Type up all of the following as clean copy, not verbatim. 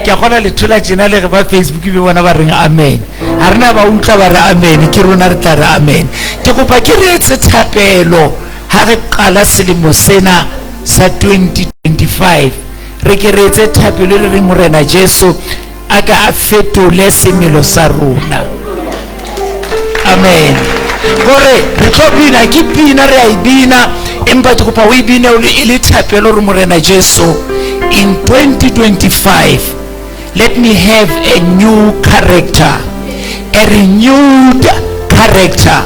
Ke a kgona lethola tjena le re ba Facebook be bona ba reng amen. Ha re na ba utlwa ba re amen, ke rona re tla re amen. Ke kopa ke re etse thapelo ha re qala selemo sena sa 2025. Re ke re etse thapelo re reng Morena Jesu a ka a fetole semelo sa rona. Amen. Gore re tlo bina, ke pina re a e bina, empa ke kopa o e bine o le e le thapelo re Morena Jesu in 2025 let me have a new character, a renewed character,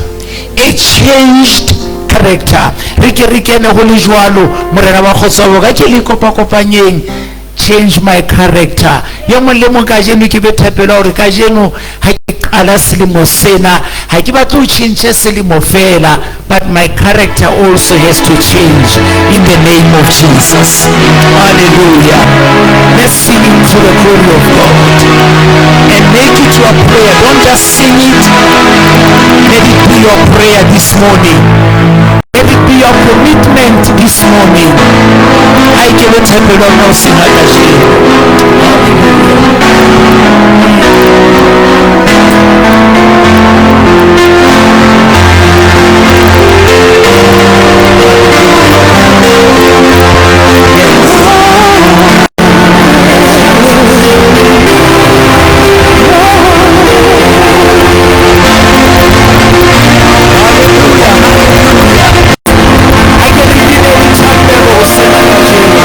a changed character. Re ke re kene go le jwalo Morena wa kgotsa ka ke le kopakopanyeng. Change my character. Yo mong le mong kajeno ke be thapelo hore kajeno ha ke qala selemo sena ha ke batle ho change selemo fela, but my character also has to change in the name of Jesus. Hallelujah. Let's sing it to the glory of God and make it your prayer. Don't just sing it, let it be your prayer this morning. Let it be your commitment this morning. Ha e ke be thapelo ya rona hoseng ha kajeno. Hallelujah, hallelujah. Ha ke re bine dithapelo hoseng ha kajeno.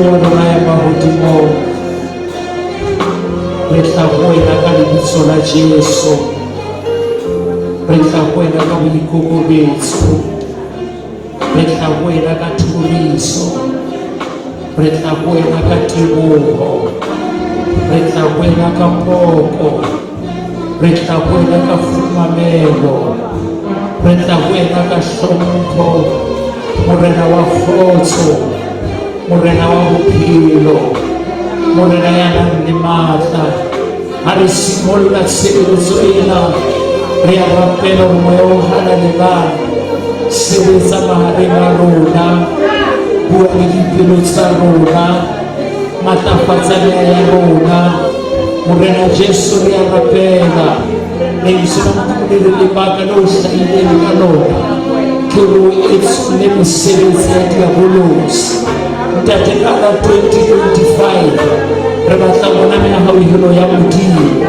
Wa rona ya mahodimong, re tla ho wena ka lebitso la Jesu. Re tla ho wena ka boikokobetso. Re tla ho wena ka thoriso. Re tla ho wena ka teboho. Re tla ho wena ka poko. Re tla ho wena ka kgumamelo. Re tla ho wena ka hlompho. Morena wa kgotso, Morena wa bophelo, Morena ya nang le matla. Ha re simolla tshebeletso ena, re a rapela hore Moya o Halalelang sebetsa mahareng a rona, bua le dipelo tsa rona, matlafatsa meya ya rona. Morena Jesu, re a rapela, lentswe la Modimo le re lebaka le o hlahileng ka lona ke hore o etsole mesebetsi ya diabolosi. Ntate, ka la 2025 re batla bona mehauhelo ya Modimo.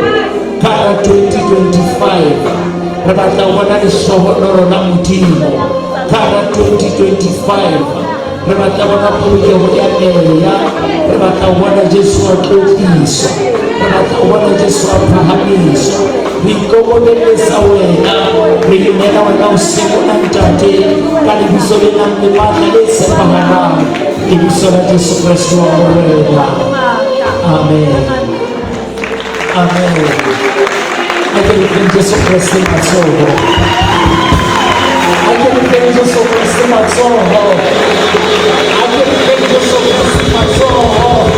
Ka la 2025 re batla bona lehlohonolo la Modimo. Ka la 2025 re batla bona polokeho ya meya. Re batla ho bona Jesu a tlotliswa. Re batla ho bona Jesu a phahamiswa. Re ikokobelletsa wena, re inela wena hoseng ona, Ntate, ka lebitso le nang le matla le tshepahalang, lebitso la Jesu Kreste wa Morena. Amen, amen. A ke re feng Jesu Kreste matsoho. A ke re feng Jesu Kreste matsoho. A ke re feng Jesu Kreste matsoho.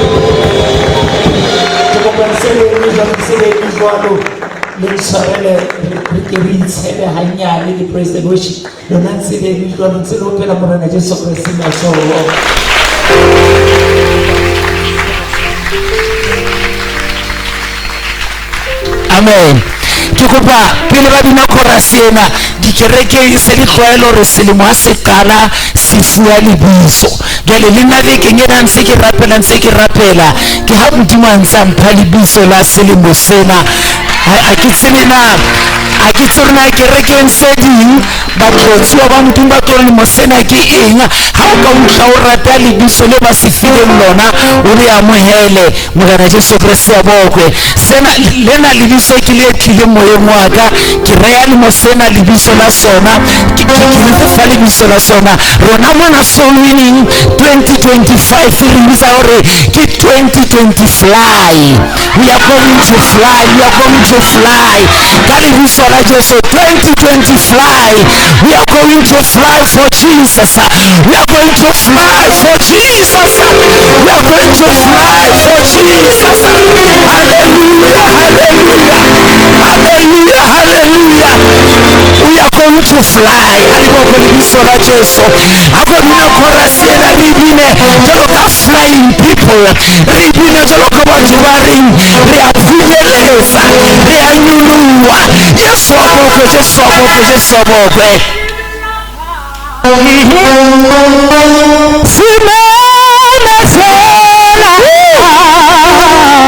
Ke kopa ntse le eme jwalo, ntse le eme jwalo, le ntshwarele, re ke re itshebe hanyane le praise and worship. Lona ntse le eme jwalo, ntse le opela Morena Jesu Kreste matsoho. Amen. Ke kopa pele ba bina chorus ena, dikerekeng se di tlwaelo hore selemo ha se qala se fuwa lebitso. Jwale le nna bekeng ena ntse ke rapela, ntse ke rapela, ke ha Modimo a ntse a mpha lebitso la selemo sena. A ke tsebe na, a ke tsebe na kerekeng tse ding batlotsuwa ba Modimo ba tlo lemo sena ke eng. Ha o ka utlwa o rata lebitso le ba se fileng lona, o le amohele. Morena Jesu Kreste a bokwe. Sena lena lebitso ke le tlileng moyeng wa ka, ke reya lemo sena lebitso la sona, ke le fa lebitso la sona. Rona mona Soul Winning 2025 re bitsa hore ke 2020 fly. We are going to fly, we are going to fly ka lebitso la Jesu. 2020 fly, we are going to fly for Jesus. We are going to fly for Jesus. We are going to fly for Jesus. Hallelujah, hallelujah, hallelujah, hallelujah. We are going to fly. A le bokwe lebitso la Jesu. Ha ko bina chorus ena, re bine jwalo ka flying people, re bine jwalo ka batho ba reng re a phunyeletsa, re a nyoloha. Jesu a bokwe, Jesu a bokwe, Jesu a bokwe. Simemezela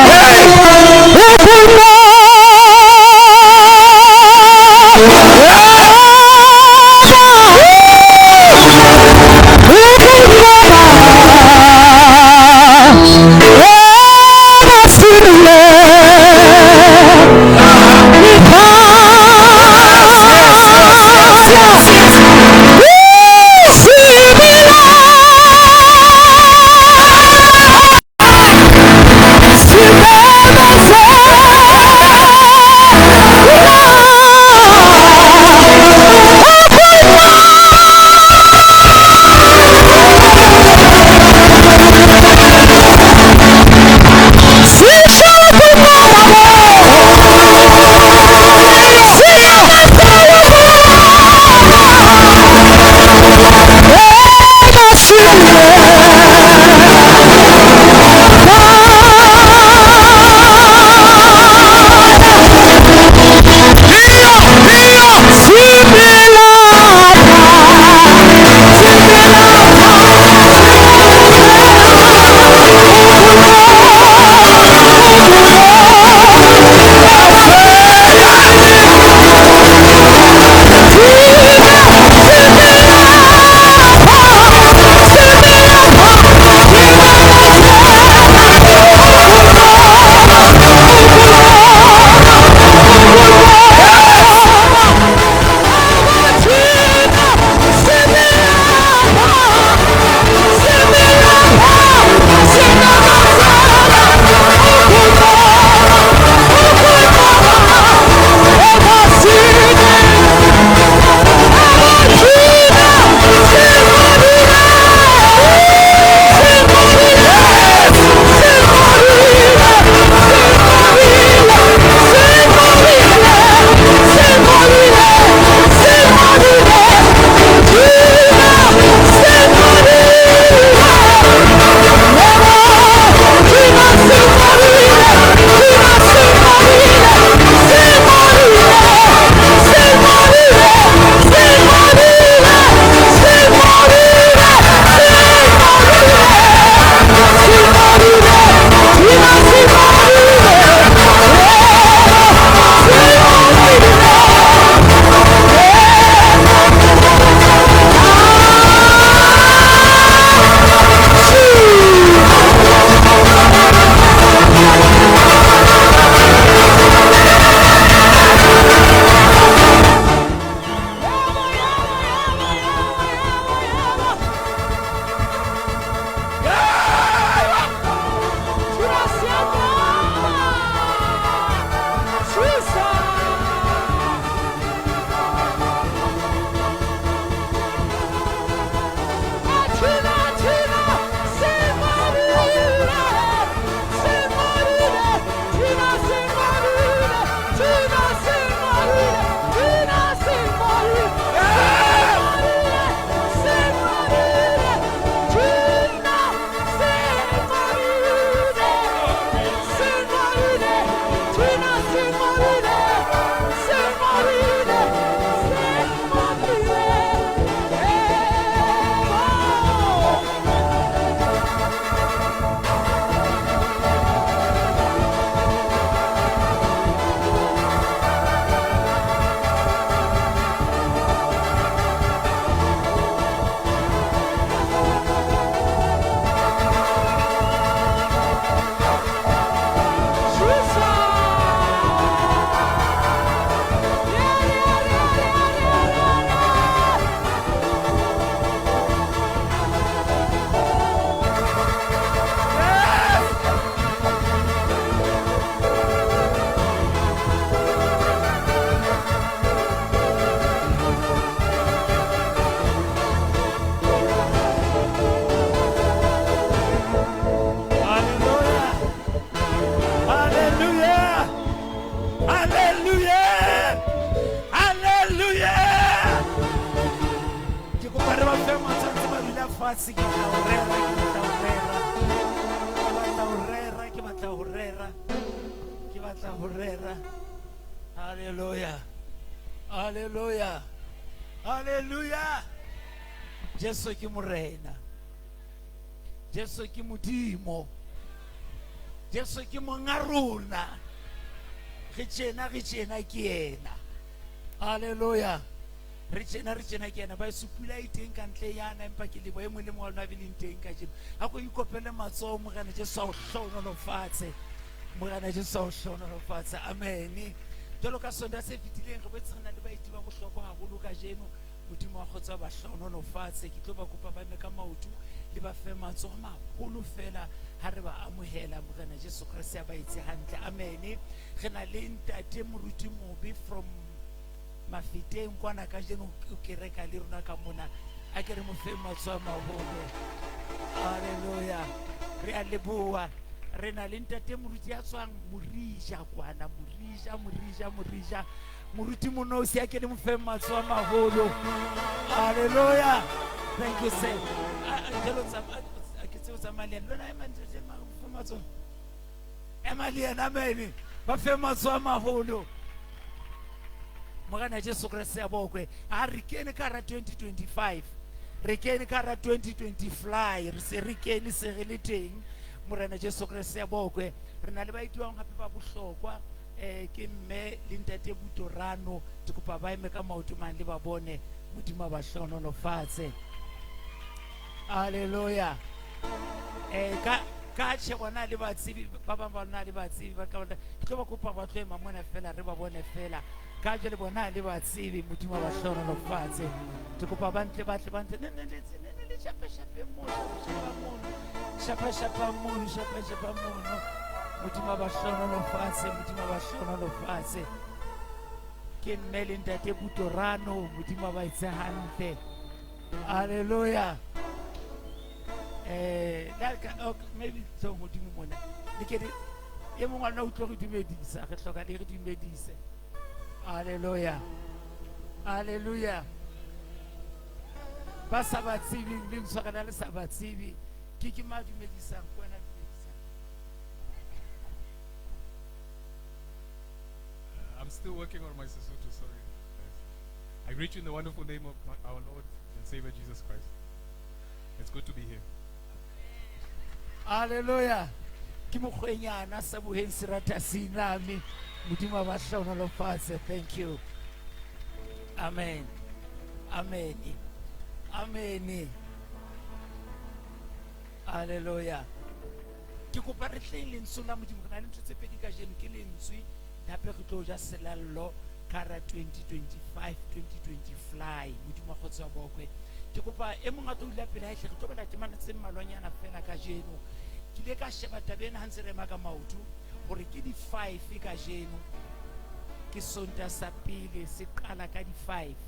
ukunqoba, ukunqoba abafile. fatshe ke batla ho rera ke batla ho rera ke batla ho rera ke batla ho rera ke batla ho rera halleluja halleluja halleluja jesu ke morena jesu ke modimo jesu ke monga rona re tjena re tjena ke yena halleluja re tjena re tjena ke yena ba eso pula e teng ka ntle yana empa ke lebo e mong le mong wa lona a bileng teng kajeno a ko ikopele matsoho morena jesu a o hlohonolofatse morena jesu a o hlohonolofatse amen jwalo ka sonda se fetileng re boetse re na le baeti ba bohlokwa haholo kajeno modimo wa kgotsa ba hlohonolofatse ke tlo ba kopa ba eme ka maoto le ba fe matsoho maholo fela ha re ba amohela morena jesu kreste a ba etse hantle amen re na le ntate moruti mobe from mafeteng kwana kajeno o kereka le rona ka mona a ke re mo fe matsoho a maholo halleluja re a leboha re na le ntate moruti ya tswang morija kwana morija morija morija moruti monosi a ke le mo fe matsoho a maholo halleluja thank you sir jalo ke tseo tsamaya le ena lona ema ntate mo fe matsoho ema le yena amen ba fe matsoho a maholo morena jesu kreste a bokwe a re kene ka ra 2025 re kene ka ra 2020 fly re se re kene se re le teng morena jesu kreste a bokwe re na le baeti bangwe gape ba bohlokwa um ke mme le ntate butorano ke kopa ba eme ka maoto mang le ba bone modimo a ba hlohonolofatse alleluja um ka ka tjhe gona le batsebi ba bang ba lona le batsebi ba ka ke tlo ba kopa ba tlo ema mona fela re ba bone fela ka jale bona le batsebi modimo a ba hlohonolofatse ke kopa ba ntle ba tle ba ntle ne ne le ne ne le shape-shape mono shapa mono shapa-shapa mono shapa-shapa mono modimo a ba hlohonolofatse modimo a ba hlohonolofatse ke mme le ntate butorano modimo a ba etse hantle alleluja eh maybe tso godimo mona le ke e mongwe wa lona o tlo re dumedisa re hloka le re dumedise alleluja alleluja ba sa ba tsebeng le ntshwarela le sa ba tsebe ke ke ma dumedisang ke wena dumedisang I'm still working on my Sesotho, sorry. guys. I greet you in the wonderful name of our Lord and Savior Jesus Christ. It's good to be here. Alleluja ke mokgwenyana sa boheng serata seiname modimo a ba hlohonolofatse thank you amen amen amen alleluja ke kopa re tleng lentswe la modimo re na le ntho tse pedi kajeno ke lentswe gape re tlo ja selallo ka ra 2025 2020 fly modimo wa kgotsa wa bokwe ke kopa e mongwe a tlo dula pele haehle re tlo bala temana tse mmalwanyana fela kajeno ke ile ka sheba taba ena ha ntse re ema ka maoto gore ke di-five kajeno ke sonta sa pele se qala ka di-five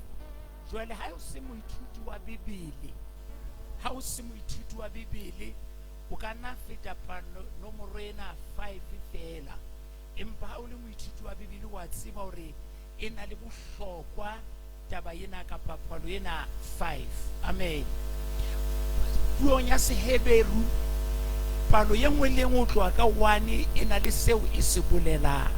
jwale ha o se moithuti wa bibele ha o se moithuti wa bibele o ka nna feta palo nomoro ena five fela empa ha o le moithuti wa bibele wa tseba hore e na le bohlokwa taba ena kapa palo ena five amen puong ya seheberu palo ye nngwe le nngwe o tloha ka one e na le seo e se bolelang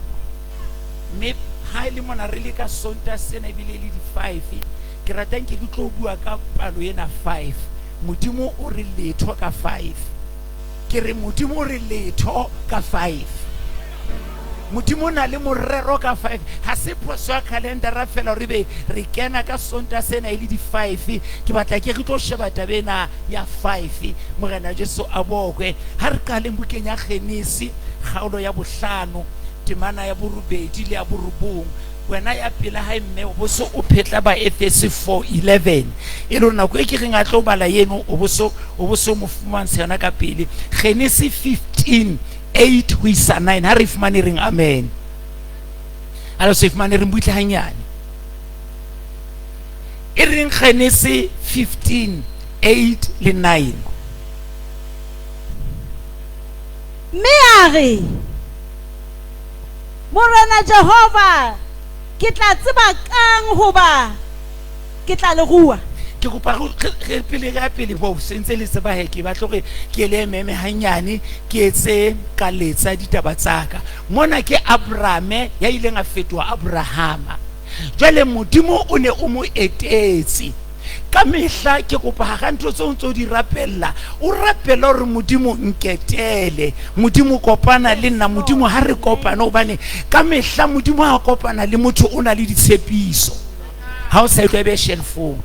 mme ha e le mona re le ka sonta sena ebile e le di-five ke ratang ke ke tlo bua ka palo ena five modimo o re letho ka five ke re modimo o re letho ka five modimo o na le morero ka five ga se phoso ya calendara fela gore be re kena ka sonta sena e le di-five ke batla ke re tlo sheba taba ena ya five morena jesu a bokwe ga re qaleng bukeng ya genesi kgaolo ya bohlano temana ya borobedi le ya borobong wena ya pele hae mme o bo se o phetla ba efese 4:11 e le gore nako e ke reng a tlo bala eno o bo se o bo se o mo fumantsha yona ka pele genesi 15 8 ho isa 9 ha re fumane reng amen ha re se fumane reng butle hanyane e reng genesi 15 8 le 9 Mme a re, Morena Jehova, ke tla tseba kang hoba ke tla le rua? Ke kopa re pele re ya pele bo sentse le tseba he ke batla hore ke le ememe hanyane ke etse ka letsa ditaba tsaka. Mona ke Abrame ya ileng a fetoha Abrahama. Jwale Modimo o ne o mo etetse. Ka mehla ke kopa hara ntho tseo ntse o di rapella, o rapele hore Modimo nketele, Modimo kopana le nna, Modimo ha re kopane, hobane ka mehla Modimo ha kopana le motho o na le ditshepiso. Ha o sa utlwa ebe shelfong.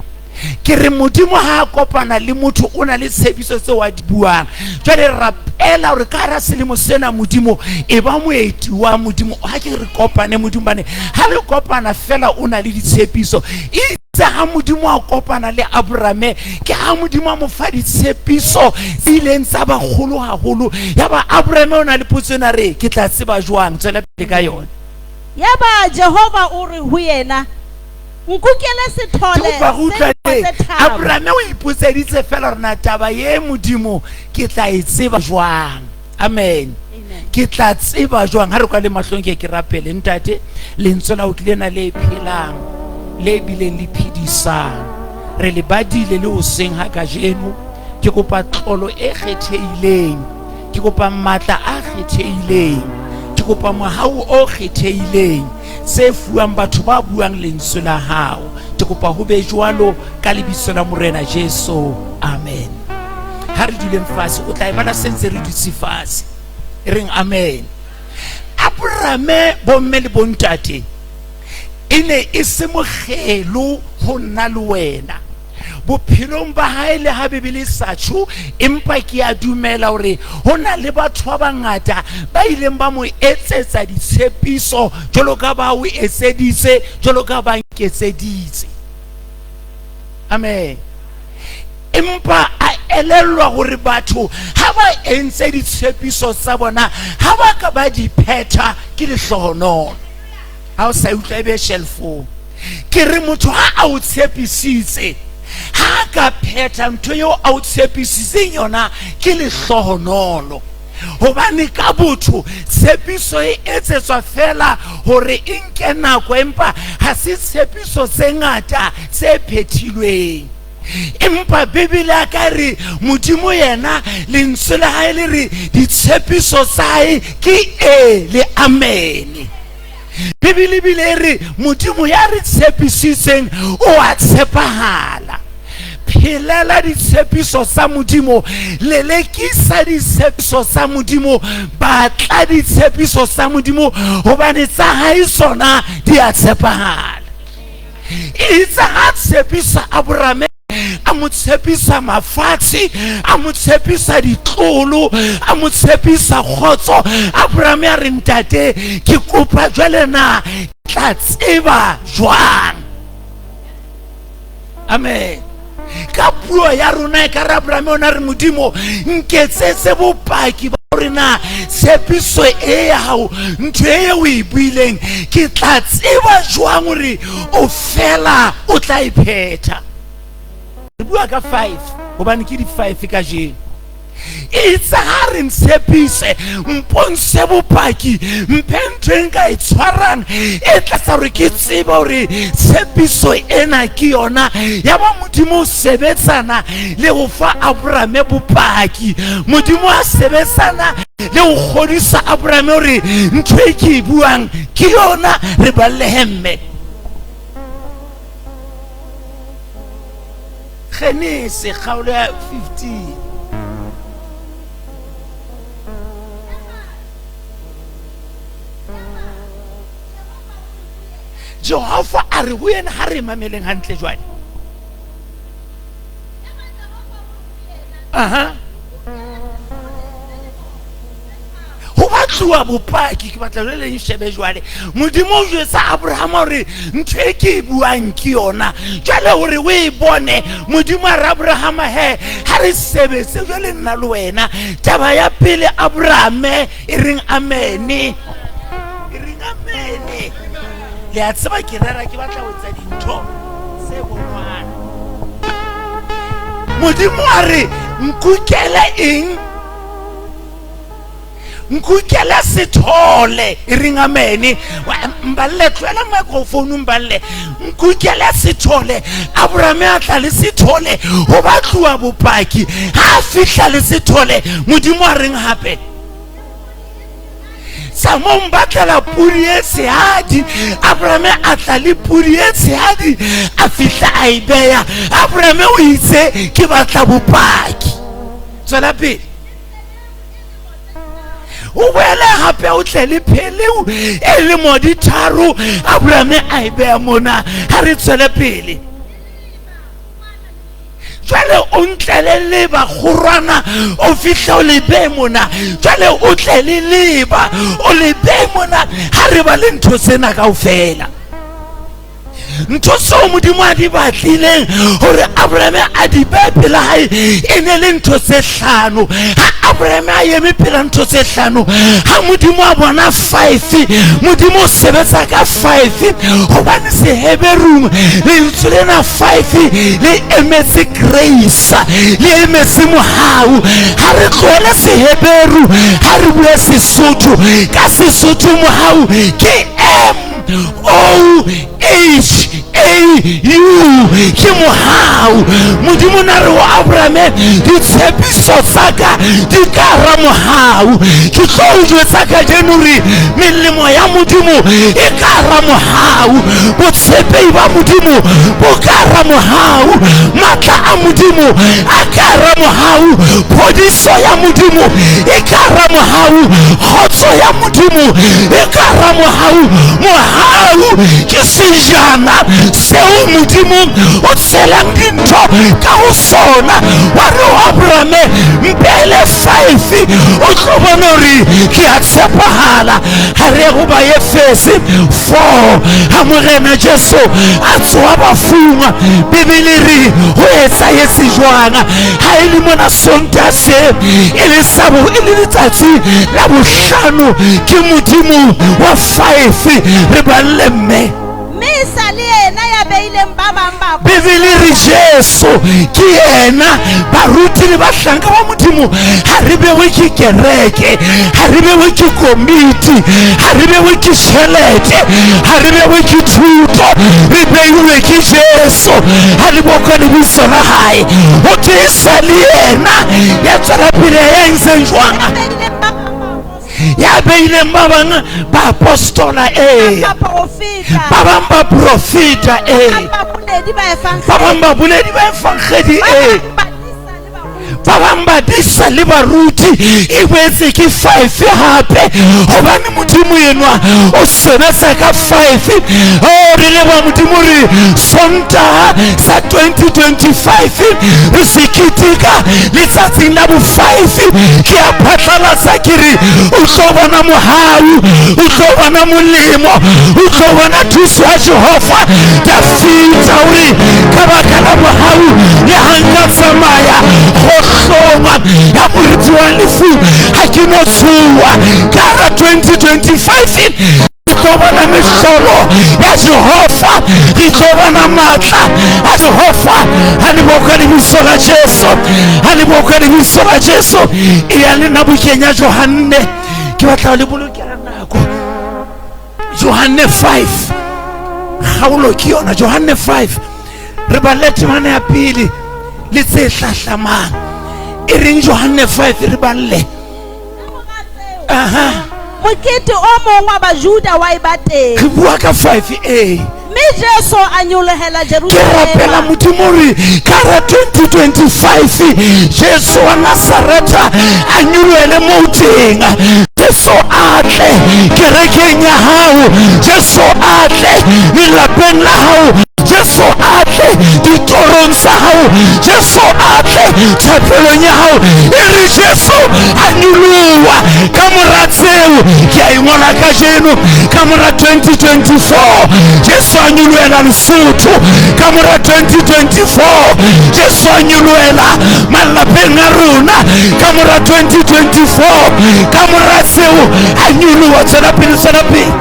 Ke re Modimo ha a kopana le motho o na le tshepiso tseo a di buang. Jwale rapela hore ka hara selemo sena Modimo e ba moeti wa Modimo. Ha ke re kopane Modimo, bane ha re kopana fela o na le ditshepiso. Itse ha Modimo a kopana le Abrame, ke ha Modimo a mo fa ditshepiso tse ileng tsa ba kgolo haholo. Yaba Abrame o na le potso ena, re ke tla tseba jwang? Tswela pele ka yona. Yaba Jehova o re ho yena, Nkukele sethole Ke kopa go se utlwa dilemo teng. tse tharo. Abrame o ipotseditse fela gore na taba ye Modimo ke tla e tseba jwang. Amen. Amen. Ke tla tseba jwang. Ha re kwale mahlong ke ke rapele. Ntate, lentswe la o ke lena le phelang, le bileng le phedisang. Re le badile le hoseng ha kajeno. Ke kopa tlolo e kgethehileng. Ke kopa matla a kgethehileng. Ke kopa mohau o kgethehileng tse fuwang batho ba buang lentswe la hao. Ke kopa ho be jwalo ka lebitso la Morena Jesu. Amen. Ha re duleng fatshe, o tla e bala sentse re dutse fatshe. E reng amen. Abrame bomme le bontate e ne e se mokgelo ho nna le wena bophelong ba hae le ha Bibele e sa tjho, empa ke a dumela hore ho na le batho ba bangata ba ileng ba mo etsetsa ditshepiso jwalo ka ba o etseditse, jwalo ka ba nketseditse. Amen. Empa a elellwa hore batho ha ba entse ditshepiso tsa bona, ha ba ka ba di phetha, ke lehlohonolo. Ha o sa utlwa ebe shelfong. Ke re motho ha a o tshepisitse, ha a ka phetha ntho eo a o tshepisitseng yona, ke lehlohonolo. Hobane ka botho tshepiso e etsetswa fela hore e nke nako, empa ha se tshepiso tse ngata tse phethilweng. Empa Bibele ya ka re Modimo yena lentswe la hae le re ditshepiso tsa hae ke e le amen. Bibele ebile e re Modimo ya re tshepisitseng o a tshepahala. Phelela ditshepiso tsa Modimo, lelekisa ditshepiso tsa Modimo, batla ditshepiso tsa Modimo, hobane tsa hae tsona di a tshepahala. Itse ha tshepisa Abrame, a mo tshepisa mafatshe, a mo tshepisa ditlolo, a mo tshepisa kgotso. Abrame a re, ntate, ke kopa jwale na tla tseba jwang? Amen. Ka puo ya rona e ka re Abrame ona re, Modimo nketsetse bopaki ba hore na tshepiso e ya hao, ntho e o e buileng, ke tla tseba jwang hore o fela o tla e phetha. Re bua ka 5 hobane ke di 5 kajeno. Itse ha re ntshepise, mpontshe bopaki, mphe ntho e nka e tshwarang e tla hore ke tsebe hore tshepiso ena ke yona. Ya ba Modimo o sebetsana le ho fa Abrame bopaki. Modimo a sebetsana le ho kgodisa Abrame hore ntho e ke e buang ke yona. Re ballehe mme Genese kgaolo ya 15. Jehova a re ho yena, ha re mameleng hantle jwale. Aha. Ho batluwa bopaki, ke batla le leng shebe jwale. Modimo o jwetsa Abraham hore ntho e ke e buang ke yona. Jwale hore o e bone, Modimo a re Abraham he, ha re sebetse jwale nna le wena. Taba ya pele Abraham e reng amen. E reng amen. Le a tseba ke rera ke batla ho etsa dintho tse bonwang. Modimo a re nkukele eng? Nkukele sethole e reng amene. Mballe tlohela microphone mballe. Nkukele sethole. Abraham a tla le sethole ho batluwa bopaki. Ha a fihla le sethole Modimo a reng hape? Sa mo mbatlela pudi e tshehadi. Abraham a tla le pudi e tshehadi a fihla a e beya. Abraham o itse ke batla bopaki. Tswela pele. O boele gape o tle le pheleu e lemo di tharo. Abraham a e beya mona. Ha re tswele pele. Jwale o ntlele leba kgorwana o fihle o le beye mona. Jwale o tle le leba o le beye mona. Ha re ba le ntho tsena kaofela, ntho tseo Modimo a di batlileng hore Abraham a di beye pela hae e ne le ntho tse hlano. Ha Abraham a eme pela ntho tse hlano, ha Modimo a bona 5, Modimo o sebetsa ka 5, hobane Seheberung lentswe lena 5 le emetse grace, le emetse mohau. Ha re tlohele Seheberu, ha re bue Sesotho. Ka Sesotho mohau ke M O H A U, ke mohau. Modimo na re ho Abraham, ditshepiso tsa ka di ka hara mohau. Ke tlo o jwetsa kajeno hore melemo ya Modimo e ka hara mohau, botshepehi ba Modimo bo ka hara mohau, matla a Modimo a ka hara mohau, phodiso ya Modimo e ka hara mohau, kgotso ya Modimo e ka hara mohau. Mohau ke sejana seo Modimo o tshelang dintho ka ho sona. Wa re ho Abraham, mpeele 5 o tlo bona hore ke a tshepahala. Ha re ye ho Baefese 4, ha Morena Jesu a tsoha bafung, Bibele re ho etsahetse jwang? Ha e le mona Sontaha se e le sa bo e le letsatsi la bohlano, ke Modimo wa 5. Re balle mme. Mme e sa le yena ya beileng ba bang ba Bibele re Jesu ke yena. Baruti le bahlanka ba Modimo, ha re bewe ke kereke, ha re bewe ke komiti, ha re bewe ke tjhelete, ha re bewe ke thuto, re beilwe ke Jesu. Ha le bokwe lebitso la hae. Ho thwe e sa le yena ya tswela pele ya entseng jwang? Ya beileng ba bang Ya beileng ba bang baapostola, ee. Baprofeta. Ba bang baprofeta, ee. Ba boledi ba Ba bang baboledi ba evangedi, ee. Ba bang badisa le baruti. Ba bang badisa le baruti. E boetse ke 5 hape, hobane Modimo enwa o sebetsa ka 5. Oh, re leboha Modimo re Sontaha sa 2025 re se keteka letsatsing la bo 5. Ke a phatlalatsa ke re o tlo bona mohau, o tlo bona molemo, o tlo bona thuso ya Jehova. Dafita o re ka baka la mohau le ha nka tsamaya kgohlong ya moriti wa lefu, ha ke no tshoha. Ka hara 2025 re tlo bona mehlolo ya Jehova, re tlo bona matla a Jehova. Ha le bokwe lebitso la Jesu, ha le bokwe lebitso la Jesu. E ya le nna bukeng ya Johanne, ke batla ho le bolokela nako. Johanne 5, kgaolo ke yona. Johanne 5, re balle temana ya pele le tse hlahlamang. E reng Johanne 5? Re balle. Aha. Mokete o mong wa Bajuda wa eba teng. Re bua ka 5 ee. Mme Jesu a nyolohela Ke rapela Jerusalema. Modimo hore ka hara 2025 Jesu wa Nazaretha a nyolohele moo teng. Jesu a tle kerekeng ya hao, Jesu a tle lelapeng la hao, Jesu a tle ditorong tsa hao, Jesu a tle thapelong ya hao. E re Jesu a nyoloha. Ka mora tseo ke a e ngola kajeno, ka mora 2024 Jesu a nyolohela Lesotho. Ka mora 2024 Jesu a nyolohela malapeng a rona. Ka mora 2024, ka mora tseo a nyoloha. Tswela pele, tswela pele.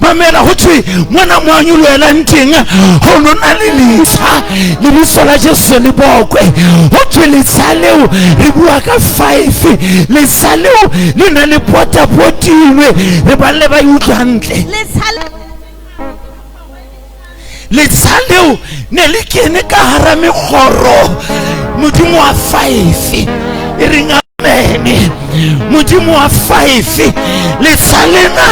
Mamela ho thwe mona mo a nyolohelang teng ho no na le letsha, lebitso la Jesu le bokwe. Ho thwe letsha leo, re bua ka five, letsha leo le na le potapotilwe. Re balle ba e utlwa hantle. Letsha le Letsha leo ne le kene ka hara mekgoro. Modimo wa five, e reng amene. Modimo wa five, letsha lena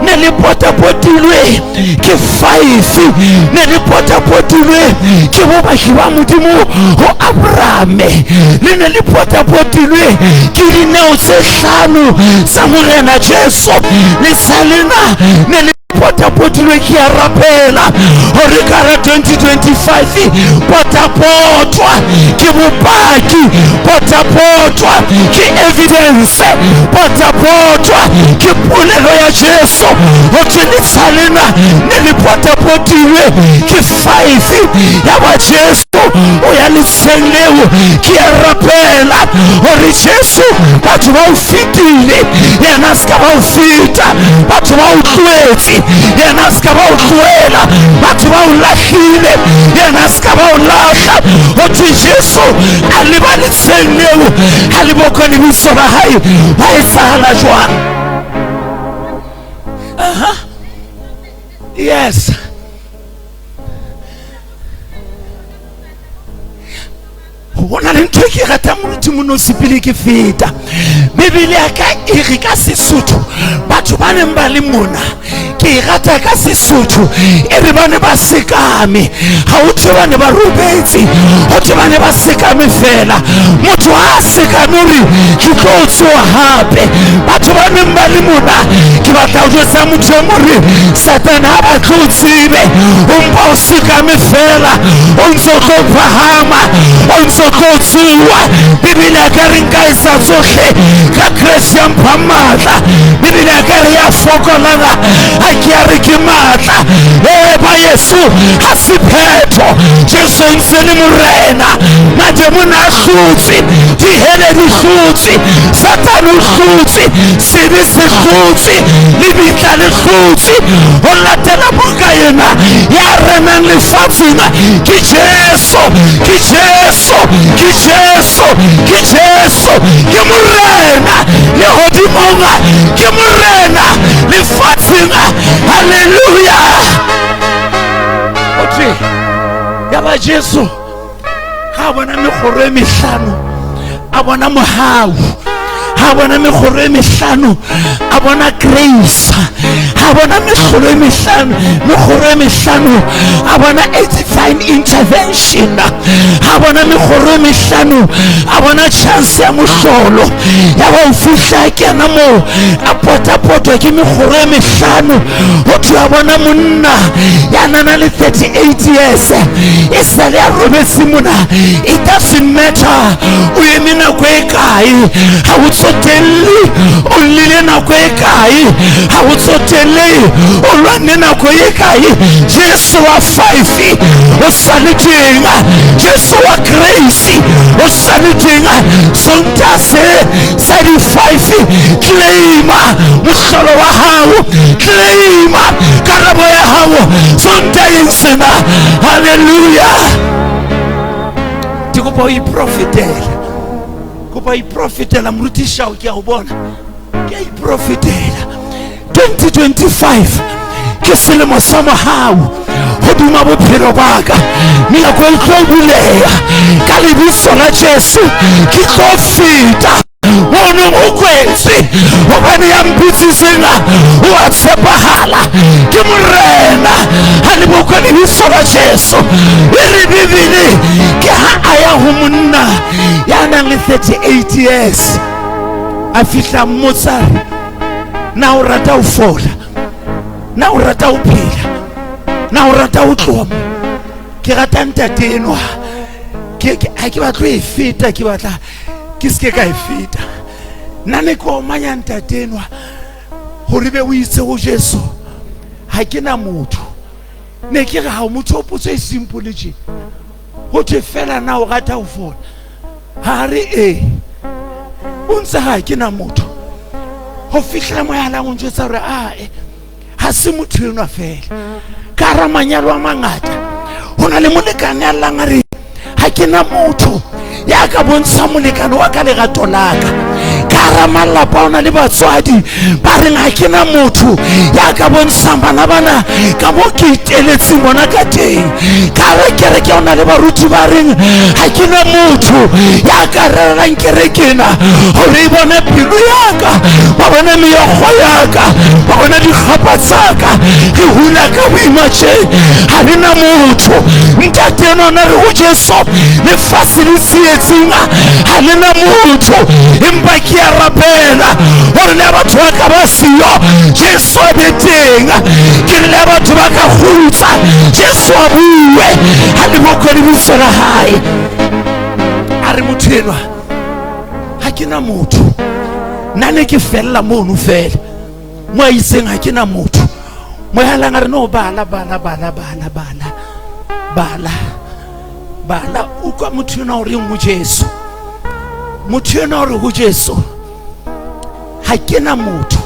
ne le potapotilwe ke five, ne le potapotilwe ke bobaki ba Modimo ho Abrahame, le ne le potapotilwe ke dineo tse hlano tsa Morena Jesu. Letsha lena ne le potapotilwe ke a rapela gore ka ra 2025 potapotwa ke bopaki, potapotwa ke evidence, potapotwa ke polelo ya Jesu. Ho thwe letsha lena ne le potapotilwe ke five, ya ba Jesu o ya letsheng leo. Ke a rapela gore Jesu, batho ba o fetile, yena a se ka ba o feta. Batho ba o tlohetse, yena a se ka ba o tlohela. Batho ba o lahlile, yena a se ka ba o lahla. Ho thwe Jesu a leba letsheng leo, a le bokwa lebitso la hae. Hwa etsahala jwang? Aha, yes. Go na le ntho e ke ratang moruti Monosi pele ke feta. Bebele ya ka e re ka Sesotho, batho ba neng ba le mona, ke e rata ka Sesotho, e re ba ne ba sekame. Ga o thwe ba ne ba robetse, go thwe ba ne ba sekame fela. Motho ha a sekame o re ke tlo tsoha hape. Batho ba neng ba le mona, ke batla ho jwetsa motho e mong re Satane ha batle o tsebe, o mpa o sekame fela, o ntse o tlo phahama, o ntse o tlo tsoha. Bibele ya ka re nka etsa tsohle ka Kreste ya mphang matla. Bibele ya ka re ya fokolang ha ke ya re ke matla. Ee ba Yesu ha se phetho, Jesu o ntse le Morena. Mademona a hlotse, dihele di hlotse, Satane o hlotse, sebe se hlotse, lebitla le hlotse. Ho latela buka ena, ya renang lefatsheng ke Jesu, ke Jesu, ke Jesu, ke Jesu, ke Morena lehodimong, ke Morena lefatsheng. Haleluya. O thwe ya ba Jesu ha a bona mekgoro e mehlano, a bona mohau. Ha a bona mekgoro e mehlano, a bona grace. Ha a bona mekgoro e mehlano, mekgoro e mehlano, a bona a divine intervention. Ha a bona mekgoro e mehlano, a bona chance ya mohlolo. Ya ba o fihla a kena moo, a potapotwa ke mekgoro e mehlano. Ho thwe a bona monna ya nana le 38 years e sale a robetse mona. It doesn't matter o eme nako e kae, ha o tsotelle o llile nako e kae, ha o tsotelle o lwanne nako e kae, Jesu wa five o sa le teng, Jesu wa grace o sa le teng. Sontaha se sa di-five, claima mohlolo wa hao, claima karabo ya hao Sontaheng sena. Haleluya. Ke kopa o iprofetela, kopa o iprofetela moruti Shao, ke a o bona, ke a iprofetela. 2025 ke selemo sa mohau hodima bophelo ba ka. Menyako e tlo buleha ka lebitso la Jesu. Ke tlo feta mo neng o kwetswe, hobane ya mpitsitseng o a tshepahala, ke Morena. Ha le bokwe lebitso la Jesu. E re Bibele ke ha a ya ho monna ya nang le 38 years, a fihla mmotsa, na o rata ho fola? Na o rata ho phela? Na o rata ho tloha mo? Ke rata ntate enwa, ha ke batle ho e feta, ke batla ke se ke ka e feta. Nna ne ke omanya ntate enwa hore be o itse ho Jesu, ha ke na motho. Ne ke re ha o motho o potso e simple tje, ho thwe fela na o rata ho fola? Ha re ee, o ntse ha ke na motho. Ho fihlela moyalang o njwetsa hore ae. Ga se motho enwa fela ka hara manyalo a mangata go na le molekane a llang a re ga ke na motho ya ka bontsha molekane wa ka lerato la ka. Ka hara malapa o na le batswadi ba reng ga ke na motho ya ka bontshang bana bana ka mo ke iteletseng bona ka teng. Ka hara kereke o na le baruti ba reng ga ke na motho ya ka rerelang kereke ena gore e bone pelo ya ka, ba bone meokgo ya ka, ba bone dikgapa tsa ka. Re hula ka boima tje, ga re na motho. Ntate enwa na re ho Jesu lefatshe le tsietseng ga le na motho, empa ke a rapela gore le batho ba ka ba siyo Jesu a be teng. Ke re le batho ba ka kgutsa Jesu a bue, ha le bokwe lebitso la hae. A re motho enwa ga ke na motho, nna ne ke fella mono fela mo a itseng ga ke na motho. Mo yalang a re no bala bala bala bala bala bala bala. Utlwa motho enwa o reng ho Jesu, motho enwa o re ho Jesu ga ke na motho.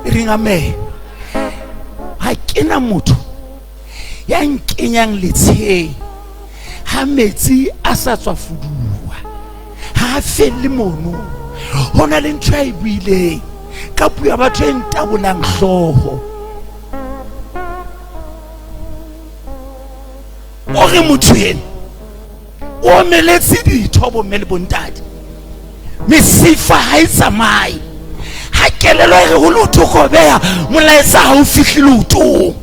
E reng amen. Ga ke na motho ya nkenyang letsheng ha metsi a sa tswa fuduwa, ha a felle mono. Ho na le ntho a e buileng ka puo ya batho e ntabolang hlooho. O re motho ena o omeletse ditho bomme le bontate, mesifa ha e tsamaye, ha kelelo e re ho leoto kobeha molaetsa ha o fihle leotong,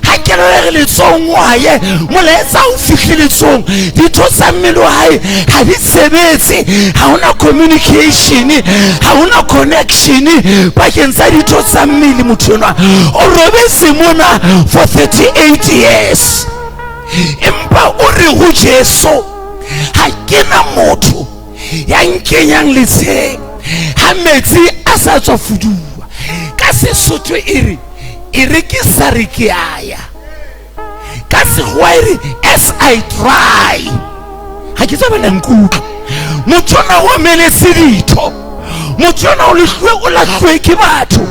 ha kelelo e re letsong wa ye molaetsa ha o fihle letsong, ditho tsa mmele wa hae ha di sebetse, ha hona communication, ha hona connection pakeng tsa ditho tsa mmele. Motho enwa o robetse mona for 38 years, empa o re ho Jesu ha ke na motho ya nkenyang letsheng ha metsi a sa tswa fuduwa. Ka Sesotho e re e re ke sa re ke a ya, ka Sekgowa e re as I try. Ga ke tsebe nkutlwa. Motho ona o omeletse ditho, motho ona o lehlwe, o lahluwe ke batho,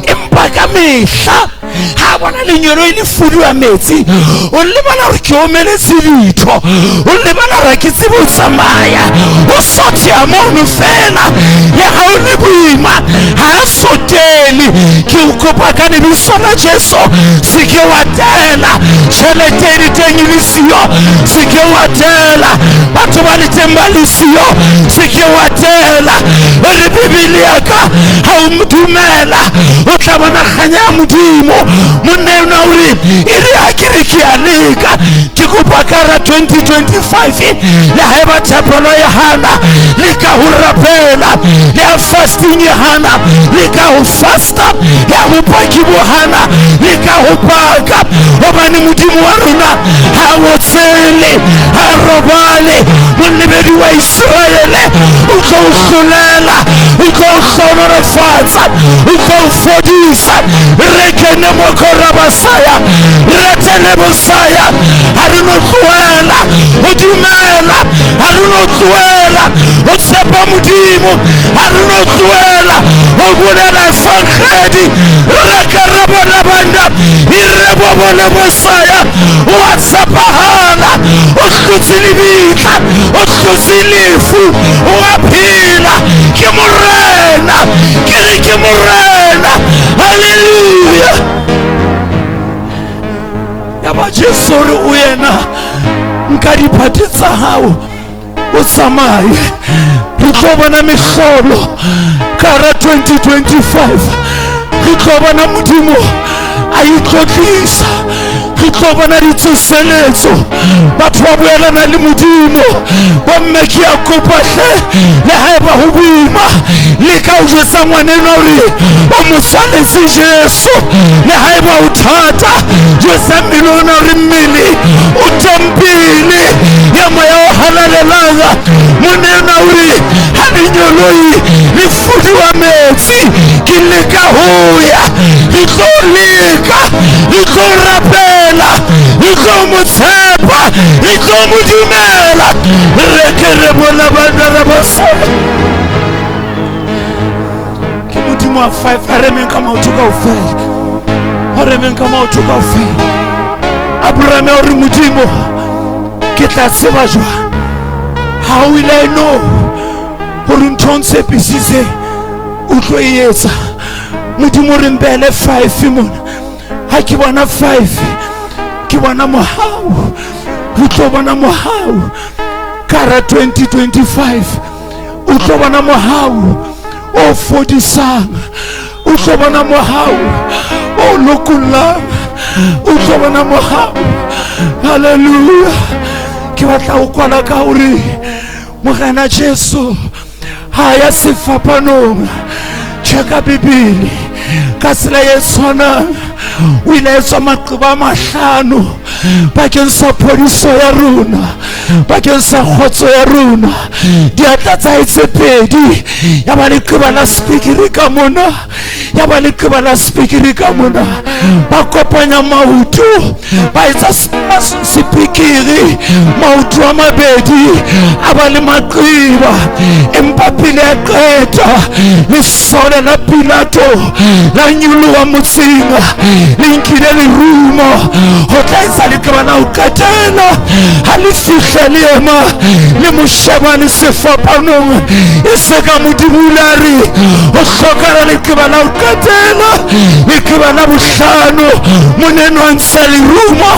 empa ka mehla ha bona lenyolo e le fuduwa metsi o lebala gore ke omeletse ditho, o lebala gore ke tsebe ho tsamaya, o sotheha mono fela le ha o le boima ha a sotele. Ke o kopa ka lebitso la Jesu, se ke wa tela tjhelete e le teng e le siyo, se ke wa tela batho ba le teng ba le siyo, se ke wa tela. O re Bibele ya ka ha o dumela o tla bona kganya ya Modimo. Monna enwa o re e re ha ke re ke a leka, ke kopa ka ra 2025 le haeba thapelo e hana le ka ho rapela, le ha fasting e hana le ka ho fasta, le ha bopaki bo hana le ka ho paka, hobane Modimo wa rona ha o tsele ha robale. Molebedi wa Israele o tlo o hlolela, o tlo o hlohonolofatsa, o tlo o fodisa. Re kene mokorabasaya re tele bosaya, ha re no tlohela ho dumela, ha re no tlohela ho tshepa Modimo, ha re no tlohela ho bolela evangedi. Re ka re bona banda e re bo bone bosaya, wa tshepahala, o hlotse lebitla, o hlotse lefu, o a phela. Ke Morena, ke re ke Morena. Haleluya. Ya ba Jesu re o yena nka diphate tsa hao o tsamaye, re tlo bona mehlolo ka hara 2025, re tlo bona Modimo a itlotlisa, re tlo bona ditsoseletso, batho ba boelana le Modimo. Bomme ke a kopa hle, le haeba ho boima le ka o jwetsa ngwaneno hore o mo tshwanetse Jesu, le haeba o thata jwetsa mmele ona hore mmele o tempele ya moya o halalelang. Monna o re ha lenyoloi le fuduwa metsi ke leka ho ya, re tlo leka, re tlo rapela, re tlo mo tshepa, re tlo mo dumela. Re ke re bona bana ba basadi ke Modimo wa five. A re meng ka maoto kaofela. A re emeng ka maoto kaofela. Abraham o re Modimo ke tla tseba jwang? How will I know gore ntho o ntshepisitse o tlo e etsa? Modimo re mpeele five mona. Ha ke bona five ke bona mohau. O tlo bona mohau ka ra 2025. O tlo bona mohau o fodisang. O tlo bona mohau o lokollang. O tlo bona mohau. Hallelujah. Ke batla ho kwala ka hore Morena Jesu ha ya sefapanong. Checka Bibele ka tsela e tshwanang o ile a etswa maqeba a mahlano bakeng sa phodiso ya rona, bakeng sa kgotso ya rona. Diatla tsa hae tse pedi ya ba leqeba la sepikiri ka mona, ya ba leqeba la sepikiri ka mona. Ba kopanya maoto ba etsa sepikiri, maoto a mabedi a ba le maqeba. Empa pele a qeta, lesole la Pilato la nyoloha motseng le nkile lerumo ho tla etsa leqeba la ho qetela. Ha le fihla le ema le mo sheba le sefapanong, e se ka Modimo o ile a re ho hlokala leqeba la ho qetela, leqeba la bohlano. Moneno a ntsha lerumo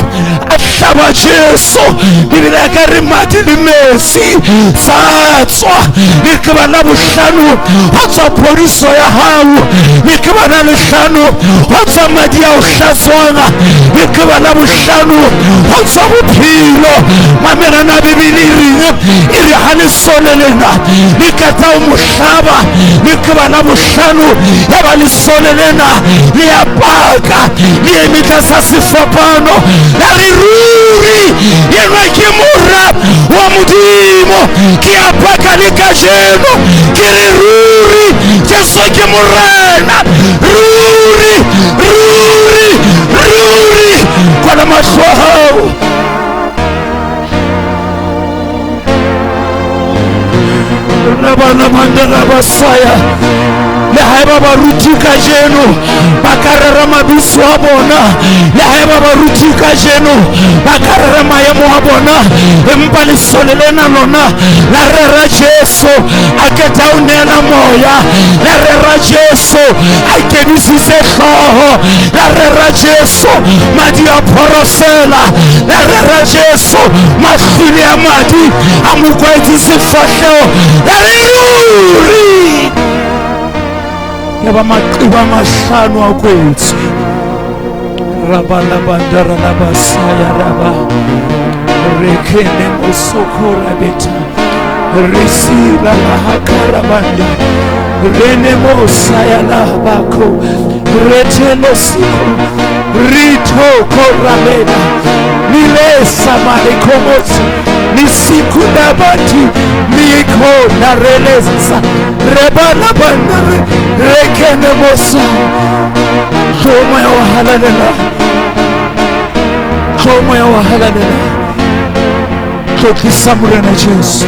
a hlaba Jesu. Bibele ya ka re madi le metsi tsa tswa. Leqeba la bohlano ho tswa phodiso ya hao. Leqeba la lehlano ho tswa madi a o hlatswang. Leqeba la bohlano ho tswa bophelo. Mamela na Bibele e reng? E re ha lesole lena le qeta ho mo hlaba leqeba la bohlano, ya ba lesole lena le ya paka le eme tlasa sefapano, la re ruri enwa ke mora wa Modimo. Ke a paka le kajeno, ke re ruri Jesu ke Morena. Ruri, ruri, ruri. Kwala mahlo a hao. Rabana mandela basaya. Le haeba baruti kajeno ba ka rera mabitso a bona, le haeba baruti kajeno ba ka rera maemo a bona, empa lesole lena lona la rera Jesu a qeta ho neela moya, la rera Jesu a ikebisitse hlooho, la rera Jesu madi a phorosela, la rera Jesu mahlwele a madi a mo kwaetse sefahleho, la re ruri ya ba maqeba a mahlano a kwetswe. Rabalabandara la basaya raba rekene mosoko rabeta resila la hakarabanda rene mosaya la bako retele siko rito korabena nilesa malekomotsi nisiku nabati miko narelesa rebana bandare rekene mosa. Tlo moya wa halalela, tlo moya wa halalela, tlotlisa Morena Jesu,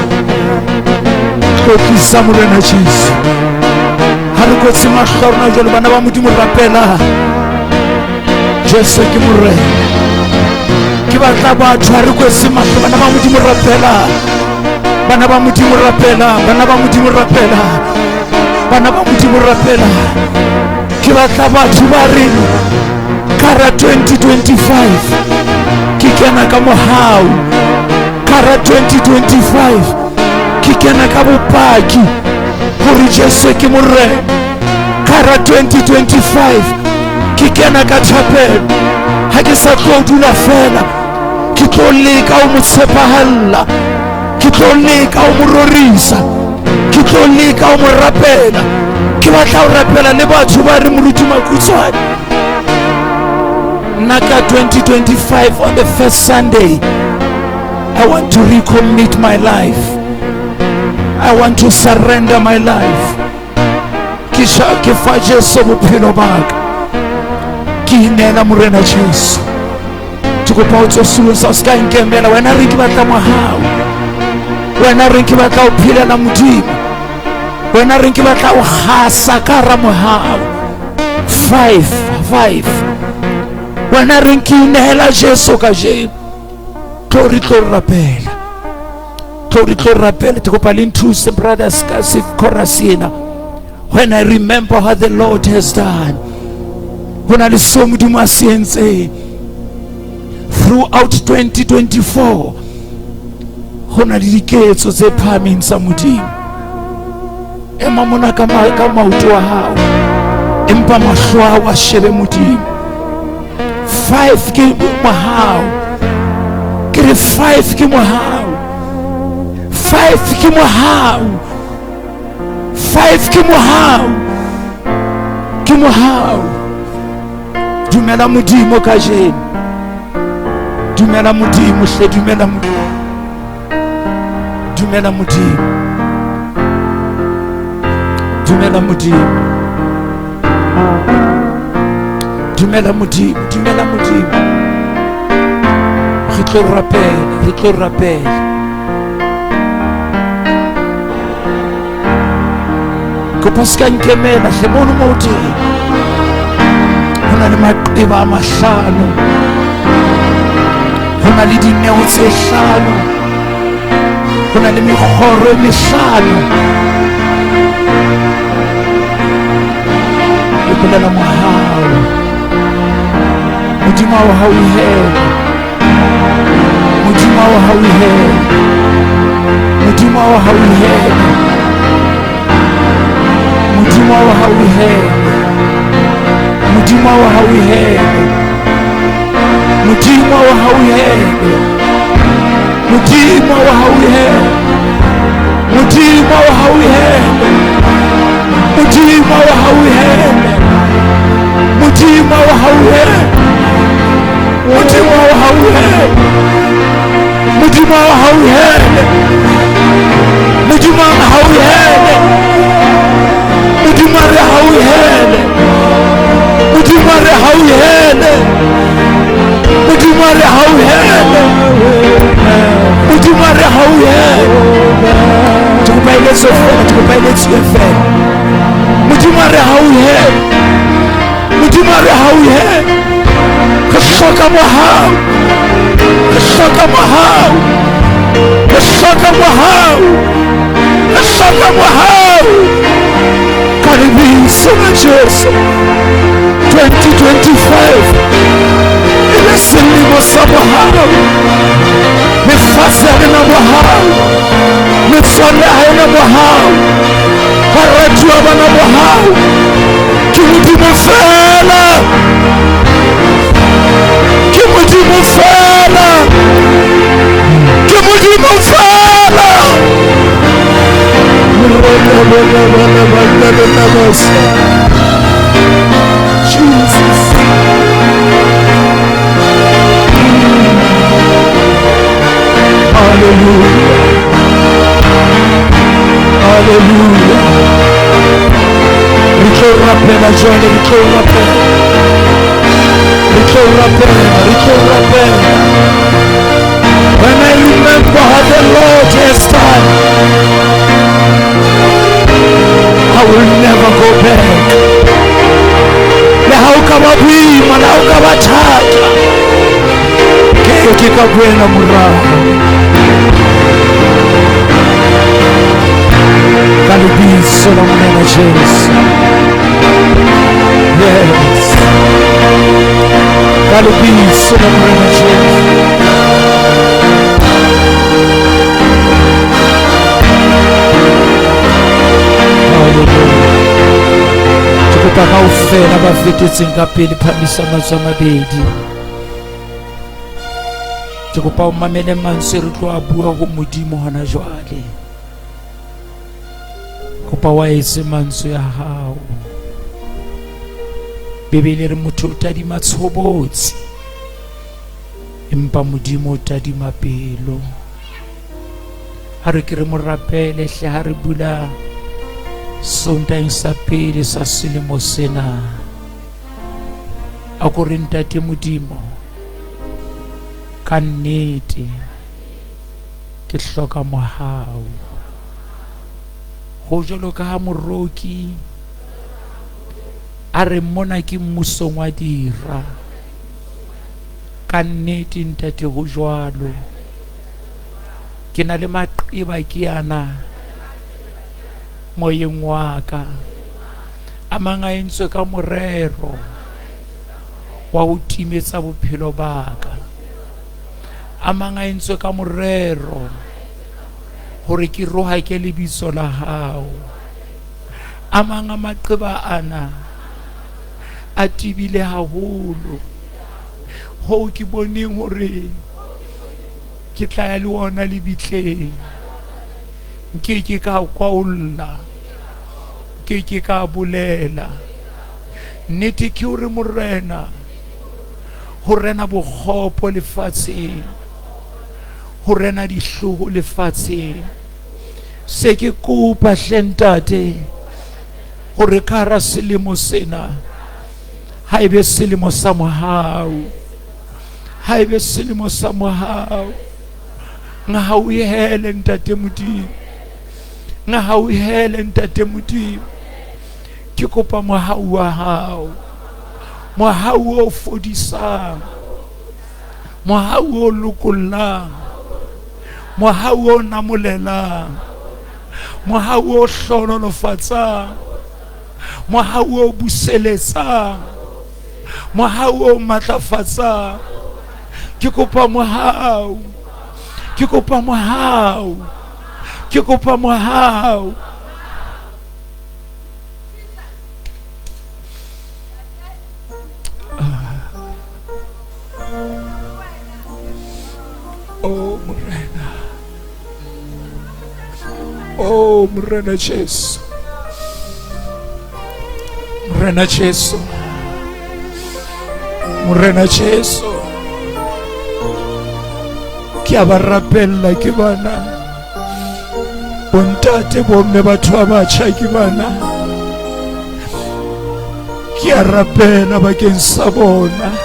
tlotlisa Morena Jesu. Ha re kwetse mahlo a rona jwale, bana ba Modimo, rapela Jesu ke Morena. Ke batla batho, ha re kwetse mahlo, bana ba Modimo, rapela, bana ba Modimo, rapela, bana ba Modimo, rapela, bana ba Modimo, rapela. Ke batla batho ba reng ka ra 2025 ke kena ka mohau, ka ra 2025 ke kena ka bopaki hore Jesu ke Morena, ka ra 2025 ke kena ka thapelo. Ha ke sa tlo dula fela, ke tlo leka ho mo tshepahalla, ke tlo leka ho mo rorisa, ke tlo leka ho mo rapela. Ke batla ho rapela le batho ba re moruti Makhutshwane, nna ka 2025 on the first Sunday I want to recommit my life, I want to surrender my life. Ke sha ke fa Jesu bophelo ba ka, ke ineela Morena Jesu. Ke kopa o tswe setulong sa o se ka nkemela. Wena re ke batla mohau, wena re ke batla ho phelela Modimo, wena re ke batla ho kgasa ka hara mohau. 5 5 Wena reng ke inehela Jesu kajeno. Tlo re tlo rapela. Tlo re tlo rapela. Ke kopa le nthuse brothers ka se chorus ena. When I remember what the Lord has done. Ho na le seo Modimo a se entseng. Throughout 2024 ho na le diketso tse phahameng tsa Modimo. Ema mona ka ka maoto a hao. Empa mahlo a hao a shebe Modimo. 5 ke mohau. Ke re 5 ke mohau. 5 ke mohau. 5 ke mohau. Ke mohau. Dumela Modimo kajeno. Dumela Modimo hle, dumela Modimo. Dumela Modimo. Dumela Modimo. Dumela Modimo, dumela Modimo. Re tlo rapela, re tlo rapela. Kopa se ka nkemela hle mono mo o teng. Ho na le maqeba a mahlano. Ho na le dineo tse hlano. Ho na le mekgoro e mehlano. E bolela mohau. Modimo a o hauhele. Modimo a o hauhele. Modimo a o hauhele. Modimo a o hauhele. Modimo a o hauhele. Modimo a o hauhele. Modimo a o hauhele. Modimo a o hauhele. Modimo a o hauhele. Modimo a o hauhele. Modimo a o hauhele. Modimo a o hauhele. Modimo a hauhele. Modimo a re hauhele. Modimo a re hauhele. Modimo a re hauhele. Modimo a re hauhele. Ke kopa e letswe fela, ke kopa e letswe fela. Modimo a re hauhele. Modimo a re hauhele. Re hloka mohau. Re hloka mohau. Re hloka mohau. Re hloka mohau. Ka lebitso la Jesu. 2025 e be selemo sa mohau. Lefatshe ha lena mohau. Metswalle ha ena mohau. Baratuwa bana mohau. Ke Modimo fela. Ke Modimo fela. Ke Modimo fela. Jesus. Hallelujah. Hallelujah. Re tlo rapela jwale, re tlo rapela. Re tlo rapela, re tlo rapela. When I remember how the Lord has done, I will never go back. Le ha o ka ba boima, le ha o ka ba thata, ke ke ka boela morao. Ka lebitso la Morena Jesu. Yes. Ka lebitso la Morena Jesu. Hallelujah. Ke kopa kaofela ba fetetseng ka pele phamisa matsoho a mabedi. Ke kopa o mamele mantswe re tlo a bua ho Modimo hona jwale. Kopa wa etse mantswe a hao. Bibele re motho o tadima tshobotsi, empa Modimo o tadima pelo. Ha re ke re mo rapele hle ha re bula Sontaheng sa pele sa selemo sena. A ko re Ntate Modimo, ka nnete ke hloka mohau. Ho jwalo ka ha moroki a re mona ke mmusong wa dira. Ka nnete ntate ho jwalo. Ke na le maqeba ke ana moyeng wa ka. A mang a entswe ka morero wa ho timetsa bophelo ba ka. A mang a entswe ka morero hore ke rohake lebitso la hao. A mang a maqeba ana a tebile haholo hoo ke boneng hore ke tla ya le ona lebitleng. Nke ke ka kwaolla, nke ke ka bolela. Nnete ke hore Morena, ho rena bokgopo lefatsheng, ho rena dihloho lefatsheng. Se ke kopa hle ntate hore ka hara selemo sena ha e be selemo sa mohau, ha e be selemo sa mohau. Ngahauhele ntate Modimo, ngahauhele ntate Modimo. Ke kopa mohau wa hao, mohau o fodisang, mohau o lokollang, mohau o namolelang, mohau o hlohonolofatsang, mohau o buseletsang, mohau o matlafatsang. Ke kopa mohau, ke kopa mohau, ke kopa mohau. Oh Morena, oh Morena Jesu, Morena Jesu, Morena Jesu. Ke a ba rapella ke bana, bontate, bomme, batho ba batjha ke bana. Ke a rapela bakeng sa bona,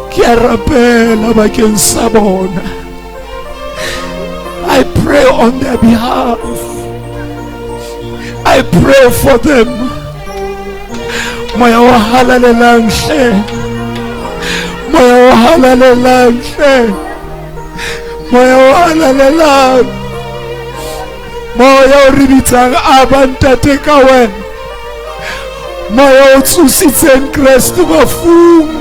ke a rapela bakeng sa bona. I pray on their behalf. I pray for them. Moya o halalelang hle, moya o halalelang hle, moya o halalelang, moya o re bitsang Abba ntate ka wena, moya o tsositseng Kreste bafung,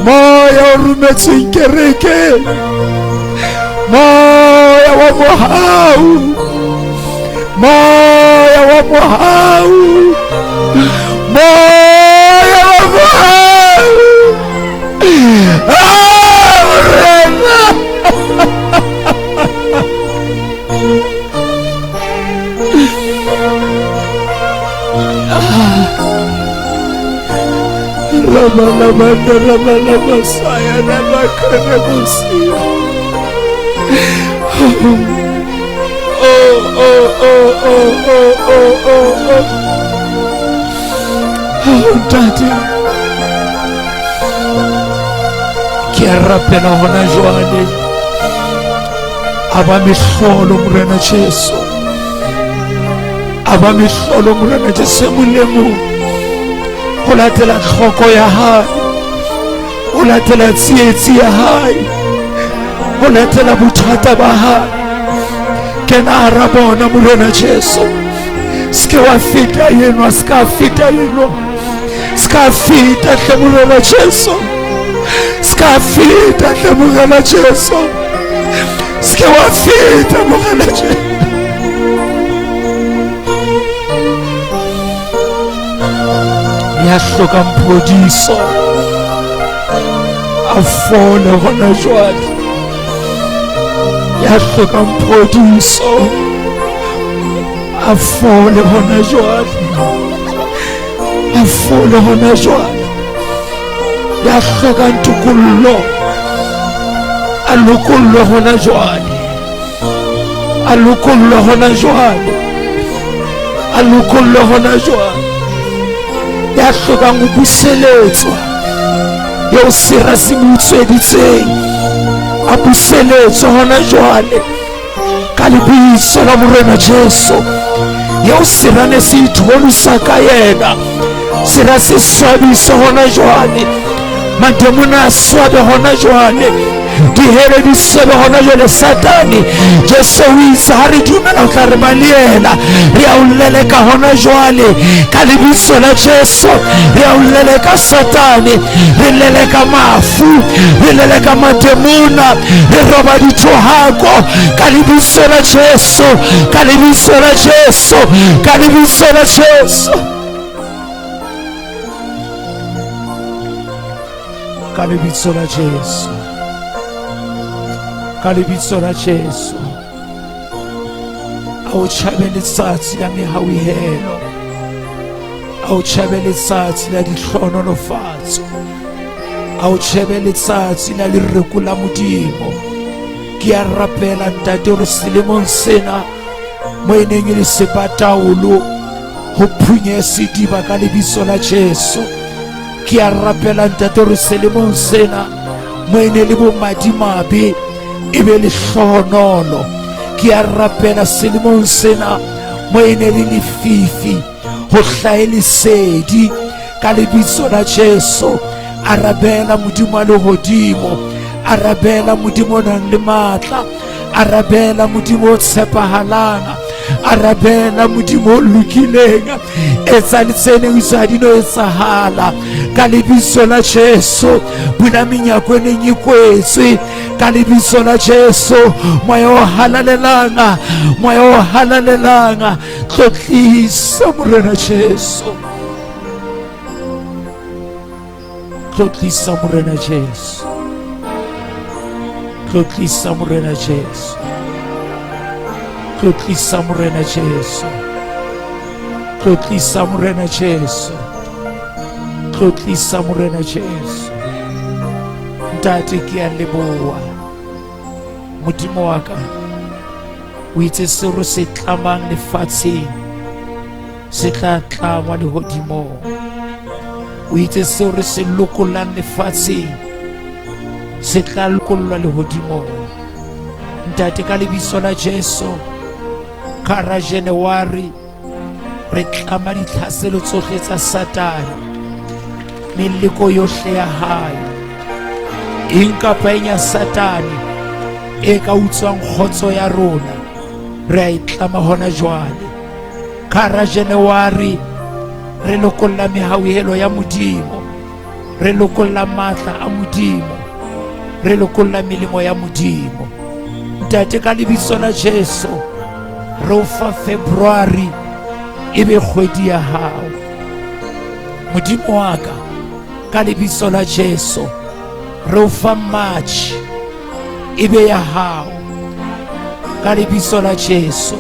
moya o rometseng kerekeng, moya wa mohau, moya wa mohau, moya wa mohau. Ah, Morena. Ramalabanda, ramalabasaya, ramakarabosia. Oh, oh, oh, oh, oh, oh, oh, oh. Oh, ntate. Ke a rapela hona jwale. A ba mehlolo Morena Jesu. A ba mehlolo Morena Jesu e mong le mong. Ho latela tlhoko ya hae, ho latela tsietsi ya hae, ho latela bothata ba hae. Kena hara bona Morena Jesu. Se ke wa feta enwa, se ka feta enwa, se ka feta hle Morena Jesu, se ka feta hle Morena Jesu, se ke wa feta Morena Jesu. Ya hlokang phodiso a fole hona jwale, ya hlokang phodiso a fole hona jwale, a fole hona jwale. Ya hlokang tokollo a lokollwe hona jwale, a lokollwe hona jwale, a lokollwe hona jwale. Ya hlokang ho buseletswa eo sera se mo utsweditseng a buseletswe hona jwale ka lebitso la Morena Jesu. Eo sera ne se itholisa ka yena, sera se swabise hona jwale Mademona a swabe hona jwale, dihele di swabe hona jwale. Satane, Jesu o itse ha re dumela o tla re ba le yena. Re a o leleka hona jwale ka lebitso la Jesu. Re a o leleka Satane, re leleka mafu, re leleka mademona, re roba dithohako ka lebitso la Jesu, ka lebitso la Jesu, ka lebitso la Jesu, ka lebitso la Jesu, ka lebitso la Jesu. A o tjhabe letsatsi la mehauhelo, a o tjhabe letsatsi la dihlohonolofatso, a o tjhebe letsatsi la lereko la Modimo. Ke a rapela ntate hore selemong sena mo e neng e le sepataolo ho phunye sediba ka lebitso la Jesu. Ke a rapela ntate hore selemong sena mo e ne le bomadimabe e be lehlohonolo. Ke a rapela selemong sena mo e ne le lefifi ho hlahe lesedi ka lebitso la Jesu. Arabela Modimo wa lehodimo, arabela Modimo o nang le matla, arabela Modimo o tshepahalang, arabela Modimo o lokileng. Etsa le tse neng tsa di no etsahala ka lebitso la Jesu. Bula menyako e neng e kwetswe ka lebitso la Jesu. Moya o halalelang, moya o halalelang, tlotlisa Morena Jesu, tlotlisa Morena Jesu, tlotlisa Morena Jesu, tlotlisa Morena Jesu, tlotlisa Morena Jesu, tlotlisa Morena Jesu. Ntate, ke a leboha Modimo wa ka. O itse seo re se tlamang lefatsheng se tla tlangwa lehodimong. O itse seo re se lokollang lefatsheng se tla lokollwa lehodimong. Ntate, ka lebitso la Jesu, ka hara January re tlama ditlhaselo tsohle tsa Satane, meleko yohle ya hae, eng kapa eng ya Satane e ka utswang kgotso ya rona, re a e tlama hona jwale. Ka hara January re lokolla mehauhelo ya Modimo, re lokolla matla a Modimo, re lokolla melemo ya Modimo. Ntate, ka lebitso la Jesu, re o fa February e be kgwedi ya hao. Modimo wa ka, ka lebitso la Jesu, re o fa March e be ya hao. Ka lebitso la Jesu,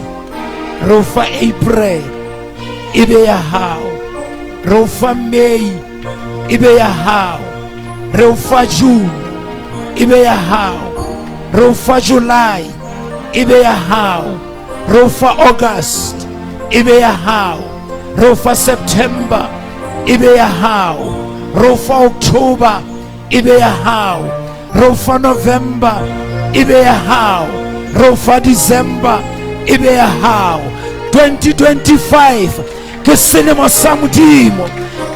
re o fa April e be ya hao. Re o fa May e be ya hao. Re o fa June e be ya hao. Re o fa July e be ya hao. Re o fa August e be ya hao. Re o fa September e be ya hao. Re o fa October e be ya hao. Re o fa November e be ya hao. Re o fa December e be ya hao. 2025 ke selemo sa Modimo,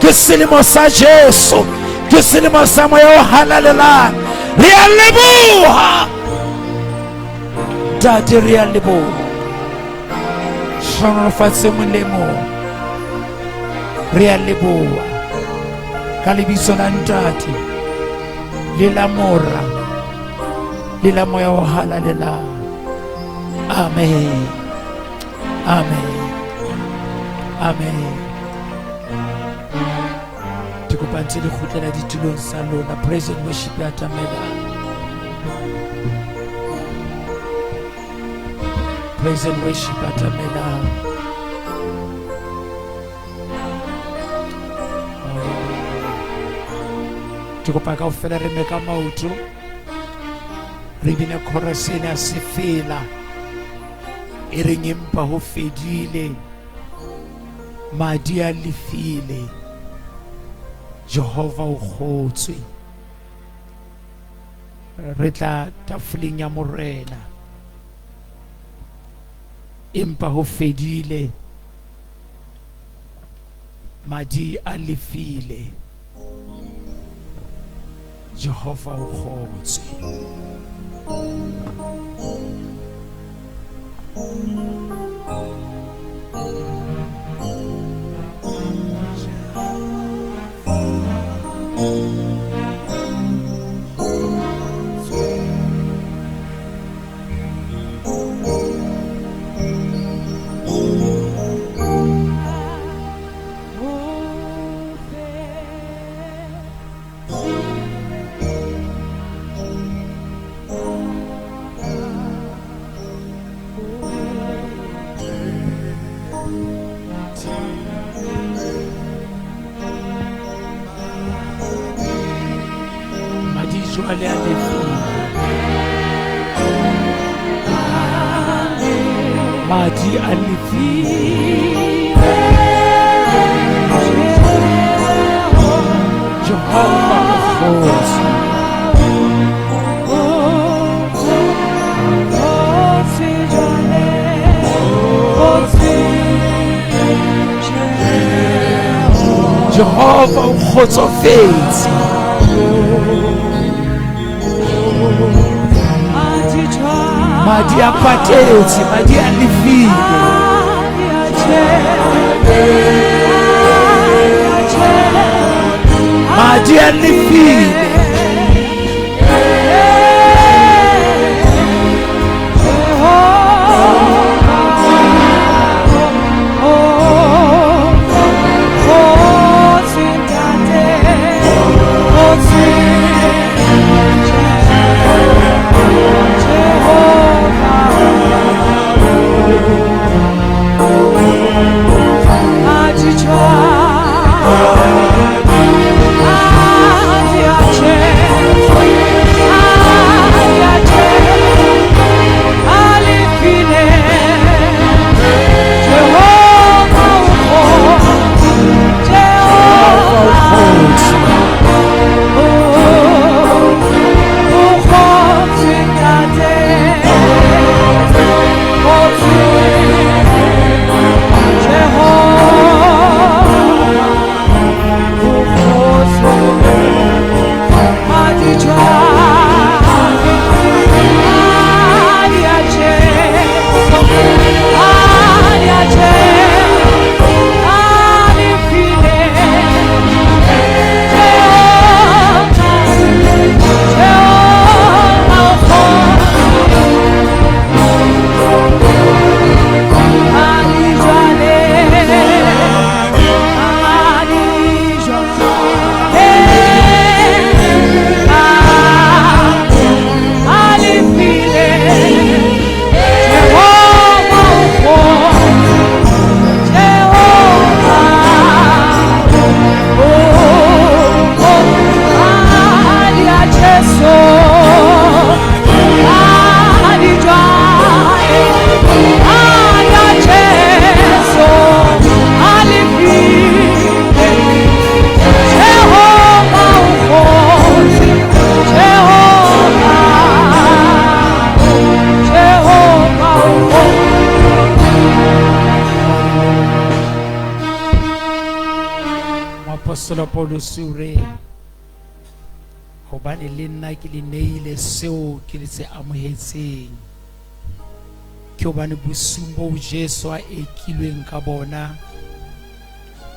ke selemo sa Jesu, ke selemo sa Moya o halalelang. Re a leboha Ntate, re a leboha. Hlohonolofatse molemo, re a leboha ka lebitso la Ntate le la Mora le la Moya o halalelang. Amen, amen, amen. Ke kopa ntse le kgutlela ditulong tsa lona. Praise and worship ya atamela. Praise and worship atamela. Ke kopa kaofela re me ka maoto, re bine chorus ena ya sefela e reng empa ho fedile, madi a lefile, Jehova o kgotswe. Re tla tafoleng ya Morena, empa ho fedile, madi a lefile. Jehova o kgotswe. Madi jwale a lefile. Madi a lefile. Jehova o kgotswe. Jehova o kgotsofetse. Madi a patetse, madi a lefile. Madi a lefile. Moapostola Paulus o re hobane le nna ke le neile seo ke le se amohetseng ke hobane bosiung boo Jesu a ekilweng ka bona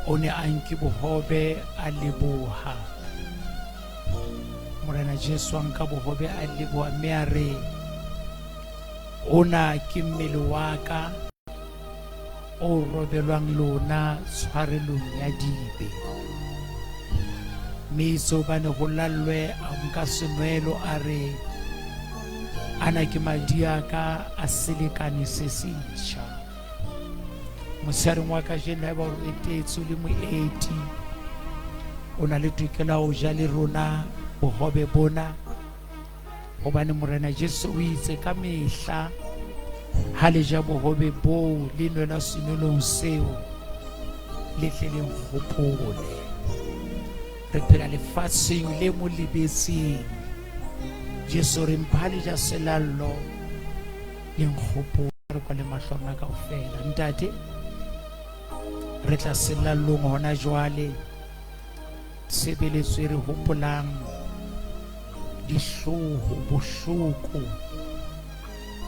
o ne a nke bohobe a leboha Morena Jesu a nka bohobe a leboha mme a re ona ke mmele wa ka o robelwang lona tshwarelong ya dibe mme itse hobane ho lallwe a nka senwelo a re ana ke madi a ka a selekane se setjha motsheareng wa kajeno haeba o etetse le moeti o na le tokelo ya ho ja le rona bohobe bona Hobane Morena Jesu o itse ka mehla ha le ja bohobe boo le nwela senwelong seo le tle le nkgopole. Re phela lefatsheng le mo lebetseng. Jesu re mpha le ja selallo le nkgopole re kwa le mahlo a rona kaofela. Ntate, re tla selallong hona jwale. Tshebeletso e re hopolang. Dihlooho, bohloko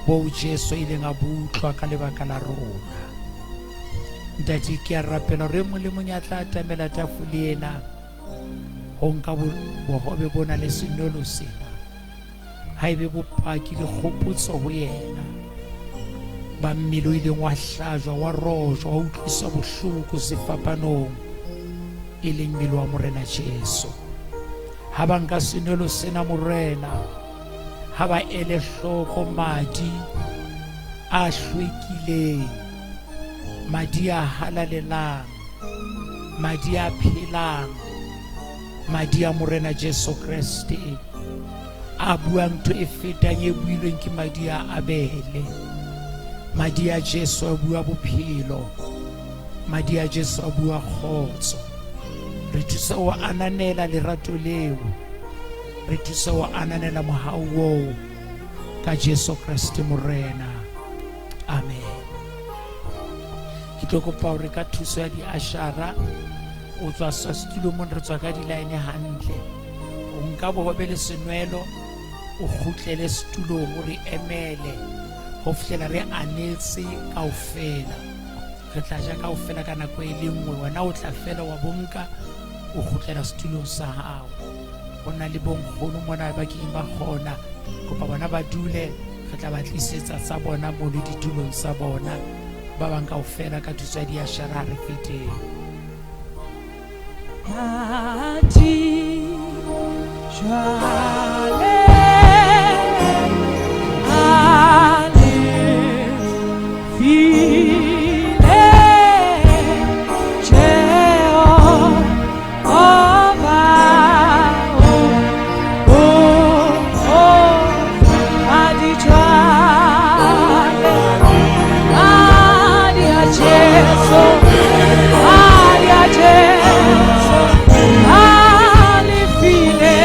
boo Jesu a ileng a bo utlwa ka lebaka la rona. Ntate, ke a rapela hore e mong le mong ya tla atamela tafole ena ho nka bohobe bona le senwelo sena, ha e be bopaki le kgopotso ho yena ba mmele o ileng wa hlajwa, wa rojwa, wa utlwiswa bohloko sefapanong, e leng mmele wa Morena Jesu. Ha ba nka senwelo sena, Morena, ha ba ele hloko madi a hlwekileng, madi a halalelang, madi a phelang, madi a Morena Jesu Kreste a buang ntho e fetang e builweng ke madi a Abele. Madi a Jesu a bua bophelo, madi a Jesu a bua kgotso. Re thusa ho ananela lerato leo, re thusa ho ananela mohau oo ka Jesu Kreste Morena. Amen. Ke tlo kopa hore ka thuso ya diashara o tswa setulong mona, re tswa ka di-line hantle, o nka bohobe le senwelo, o kgutlele setulong, o re emele ho fihlela re anetse kaofela. Re tla ja kaofela ka nako e le nngwe, wena o tla fela wa bonka, o kgutlela setulong sa hao. Ho na le bonkgono mona ba keng ba kgona, kopa bona ba dule, re tla ba tlisetsa tsa bona mono ditulong tsa bona. Ba bang kaofela ka thuso ya diashara ha re feteng. Madi jwale a lefile Jehova, oh, oh, madi jwale, madi a Jesu, madi a Jesu, a lefile.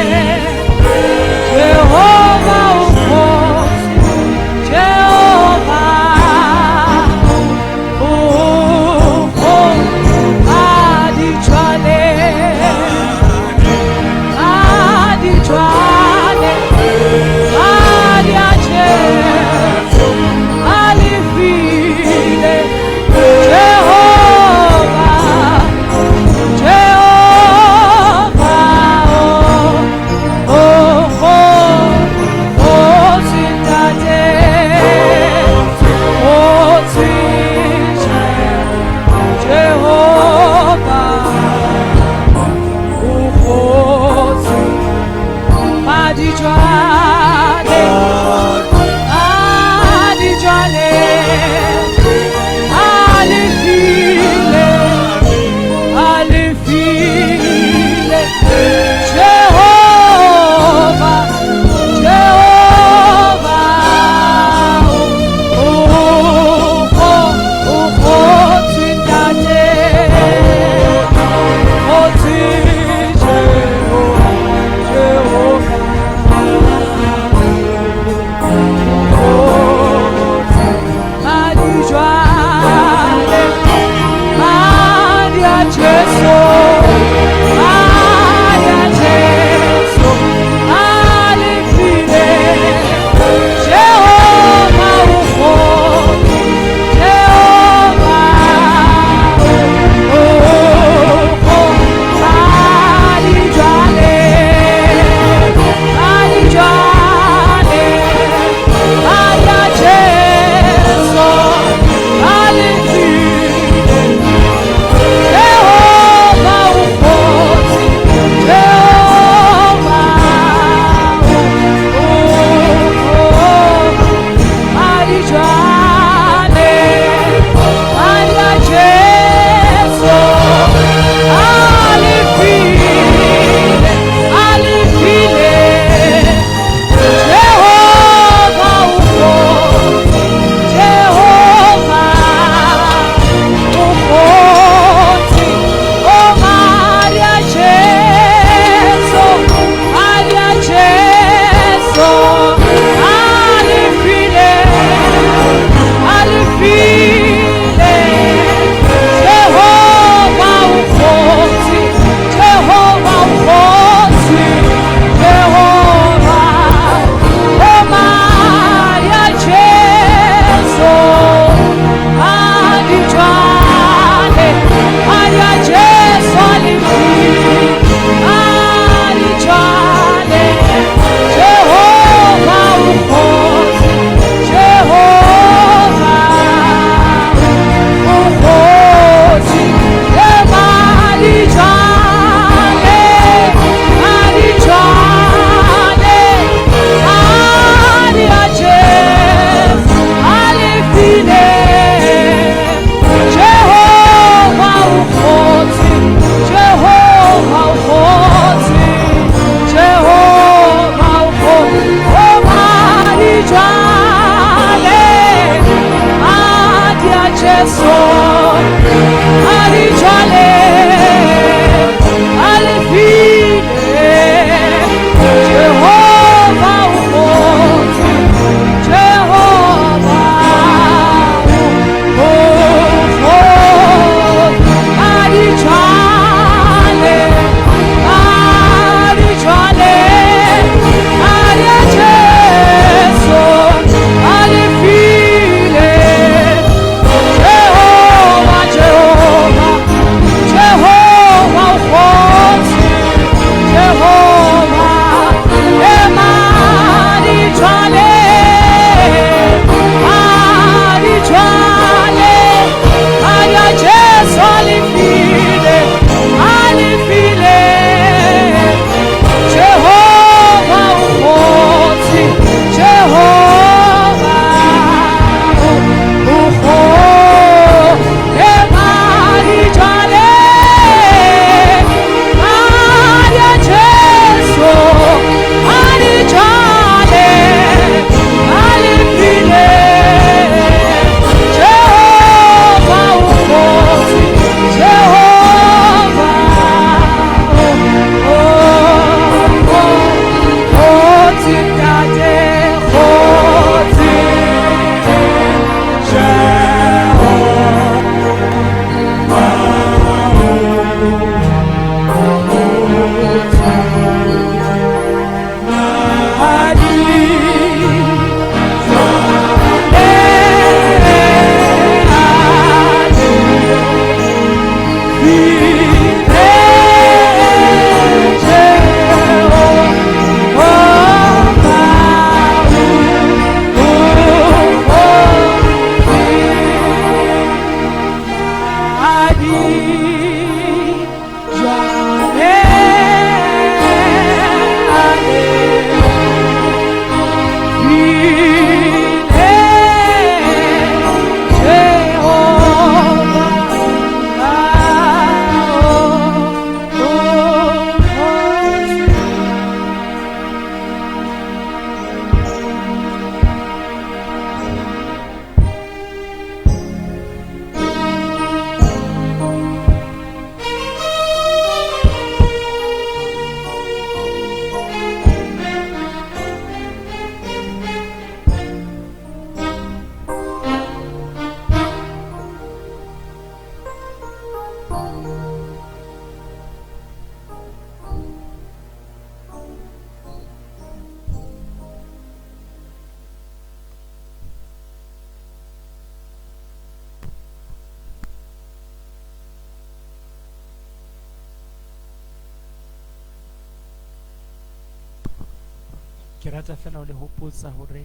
Ke rata fela ho le hopotsa hore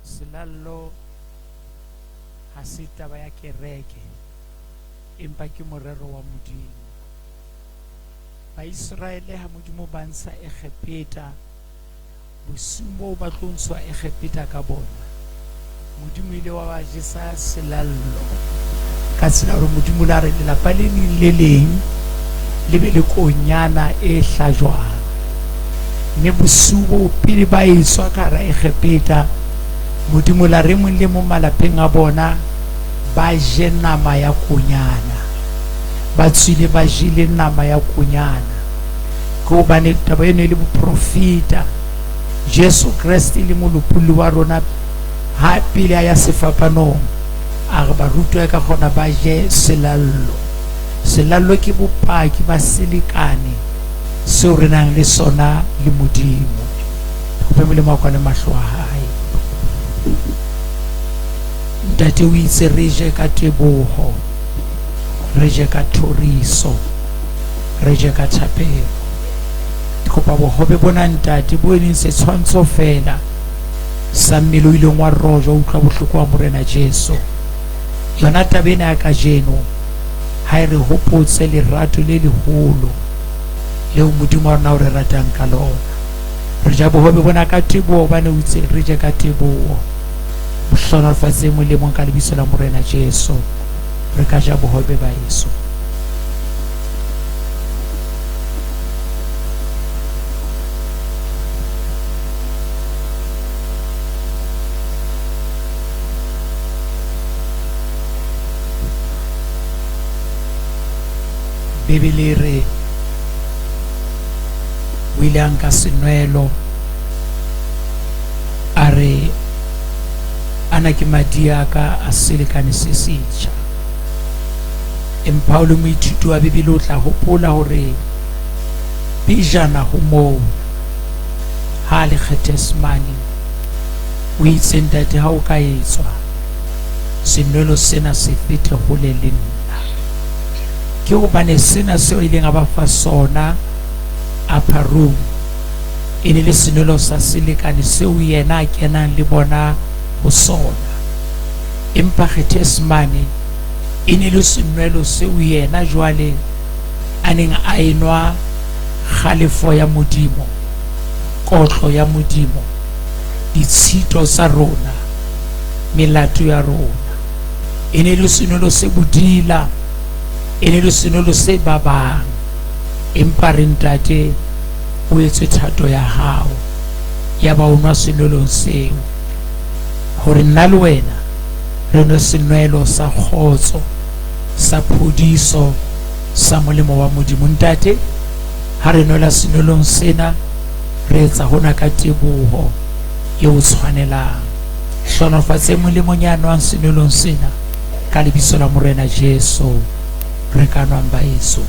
selallo ha se taba ya kereke, empa ke morero wa Modimo. Baiseraele ha Modimo ba ntsha Egepeta, bosiung boo ba tlo ntshwa Egepeta ka bona, Modimo ile wa ba jesa selallo ka tsela hore Modimo la re lelapa le leng le leng le be le konyana e hlajwang. Mme bosiu boo pele ba etswa ka hara Egepeta, Modimo la re mong le mong malapeng a bona ba je nama ya konyana. Ba tswile ba jele nama ya konyana. Ke hobane taba eno e le boprofeta. Jesu Kreste le molopolli wa rona ha pele a ya sefapanong a re barutwa ka kgona ba je selallo. Selallo ke bopaki ba selekane seo re nang le sona le Modimo. Kope Molimo a kwale mahlo a hae. Ntate o itse re je ka teboho, re je ka thoriso, re je ka thapelo. Ke kopa bohobe bona ntate bo e leng setshwantsho fela sa mmele o ileng wa rojwa utlwa bohloko wa Morena Jesu. Yona taba ena ya kajeno ha e re hopotse lerato le leholo leo Modimo wa rona o re ratang ka lona. Re ja bohobe bona ka teboho hobane o itse re je ka teboho. Hlohonolofatse e mong le mong ka lebitso la Morena Jesu. Re ka ja bohobe ba eso. Bibele e re o ile a nka senwelo a re ana ke madi a ka a selekane se setjha. Empa o le moithuti wa Bibele o tla hopola hore pejana ho moo ha a le Gethsemane o itse ntate ha o ka etswa senwelo sena se fete hole le nna. Ke hobane sena seo ileng a ba fa sona upper room e ne le senwelo sa selekane seo yena a kenang le bona ho sona. Empa Gethsemane e ne le senwelo seo yena jwale a neng a enwa kgalefo ya Modimo, kotlo ya Modimo, ditshito tsa rona, melato ya rona. E ne le senwelo se bodila, e ne le senwelo se babang. Empa re ntate o etse thato ya hao, ya ba o nwa senwelong seo, hore nna le wena re nwe senwelo sa kgotso, sa phodiso, sa molemo wa Modimo. Ntate, ha re nwela senwelong sena, re etsa hona ka teboho e o tshwanelang. Hlohonolofatse mong le mong ya nwang senwelong sena ka lebitso la Morena Jesu. Re ka nwang baeso.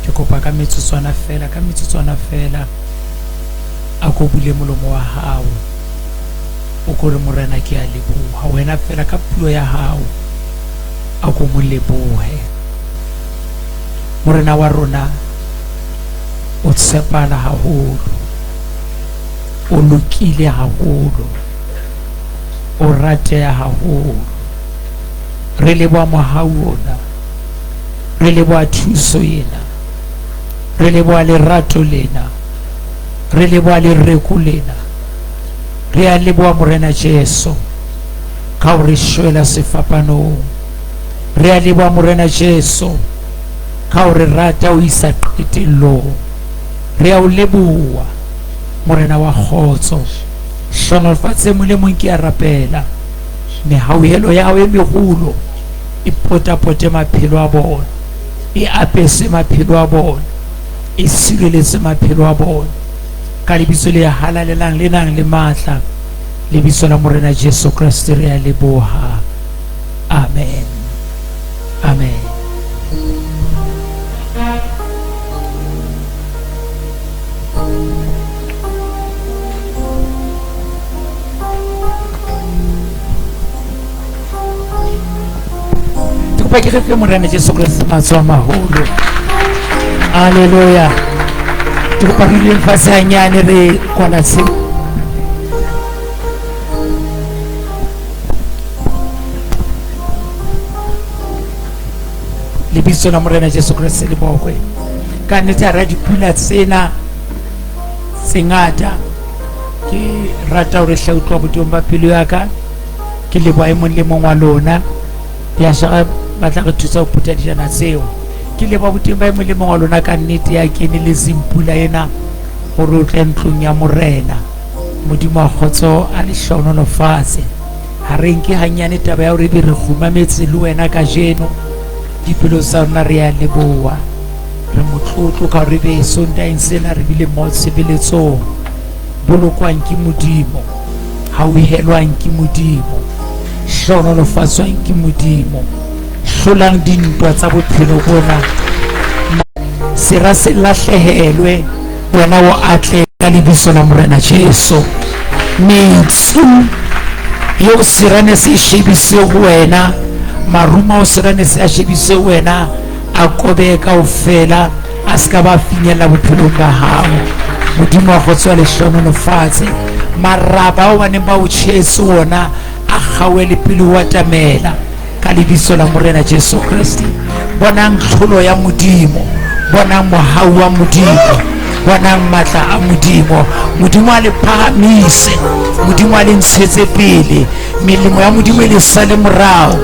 Ke kopa ka metsotswana fela, ka metsotswana fela, a ko bule molomo wa hao o ko re Morena ke a leboha. Wena fela ka puo ya hao a ko mo lebohe. Morena wa rona o tshepala haholo, o lokile haholo, o rateha haholo. Re leboha mohau ona, re leboha thuso ena, re leboha lerato lena, re leboha lereko lena. Re a leboha Morena Jesu ka ho re shwela sefapanong. Re a leboha Morena Jesu ka ho re rata ho isa qetellong. Re a o leboha Morena wa kgotso. Hlohonolofatse mong le mong, ke a rapela mehauhelo ya hao e meholo e potapote maphelo a bona, e apese maphelo a bona. E sireletse maphelo a bona ka lebitso le halalelang le nang le matla, lebitso la Morena Jesu Kreste, re a leboha. Amen, amen. Ke kopa ke re fe Morena Jesu Kreste matsoho a maholo. Alleluia. Ke kopa re duleng fatshe hanyane, re kwala tshimo. Lebitso la Morena Jesu Kreste le bokwe. Ka nnete hara dipula tsena tse ngata, ke rata hore hle utlwa boteng ba pelo ya ka, ke leboha e mong le mong wa lona. Diashara ba tla re thusa ho phutha dijana tseo. Ke leboha boteng ba e mong le mong wa lona ka nnete ya keneletseng pula ena hore o tle ntlong ya Morena. Modimo wa kgotso a le hlohonolofatse. Ha re nke hanyane taba ya hore ebe re kgumametse le wena kajeno dipelo tsa rona, re a leboha. Re motlotlo ka hore ebe Sontaeng sena re bile mo tshebeletsong. Bolokwang ke Modimo, hauhelwang ke Modimo, hlohonolofatswang ke Modimo, hlolang dintwa tsa bophelo bona, sera se lahlehelwe, wena o atle ka lebitso la Morena Jesu. Metsu eo sera ne se shebise ho wena, marumo ao sera ne se a shebise ho wena, a kobehe kaofela, a se ka ba finyella bophelong ba hao. Modimo wa kgotso a le hlohonolofatse. Maraba ao ba neng ba o tjhetse ona a kgaohe le pele o atamela ka lebitso la Morena Jesu Kreste. Bonang tlholo ya Modimo, bonang mohau wa Modimo, bonang matla a Modimo. Modimo a le phahamise, Modimo a le ntshetse pele, melemo ya Modimo e le sale morao,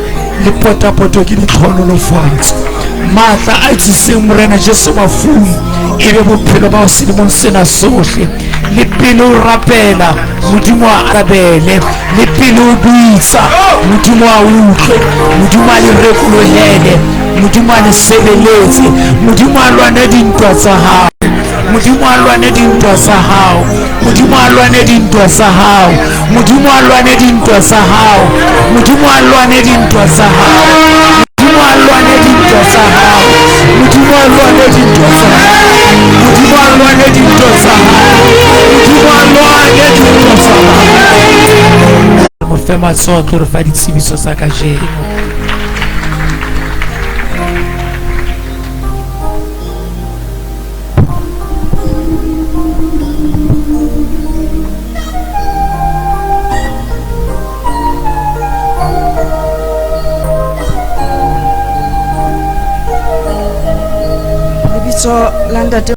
le potapoto ke ditlhohonolofatso. Matla a tsoseng Morena Jesu bafung e be bophelo ba selemong sena sohle. Le pele o rapela, Modimo a arabele. Le pele o bitsa, Modimo a utlwe. Modimo a le rekolohele, Modimo a le sebeletse, Modimo a lwane dintwa tsa hao, Modimo a lwane dintwa tsa hao, Modimo a lwane dintwa tsa hao, Modimo a lwane dintwa tsa hao, Modimo a lwane dintwa tsa hao, Modimo a lwane dintwa tsa hao, Modimo a lwane dintwa tsa hao, Modimo a lwane dintwa tsa hao, Modimo a lwane dintwa tsa hao. Mo fe matsoho, tlo re fa ditsebiso tsa kajeno. Lebitso la Ntate.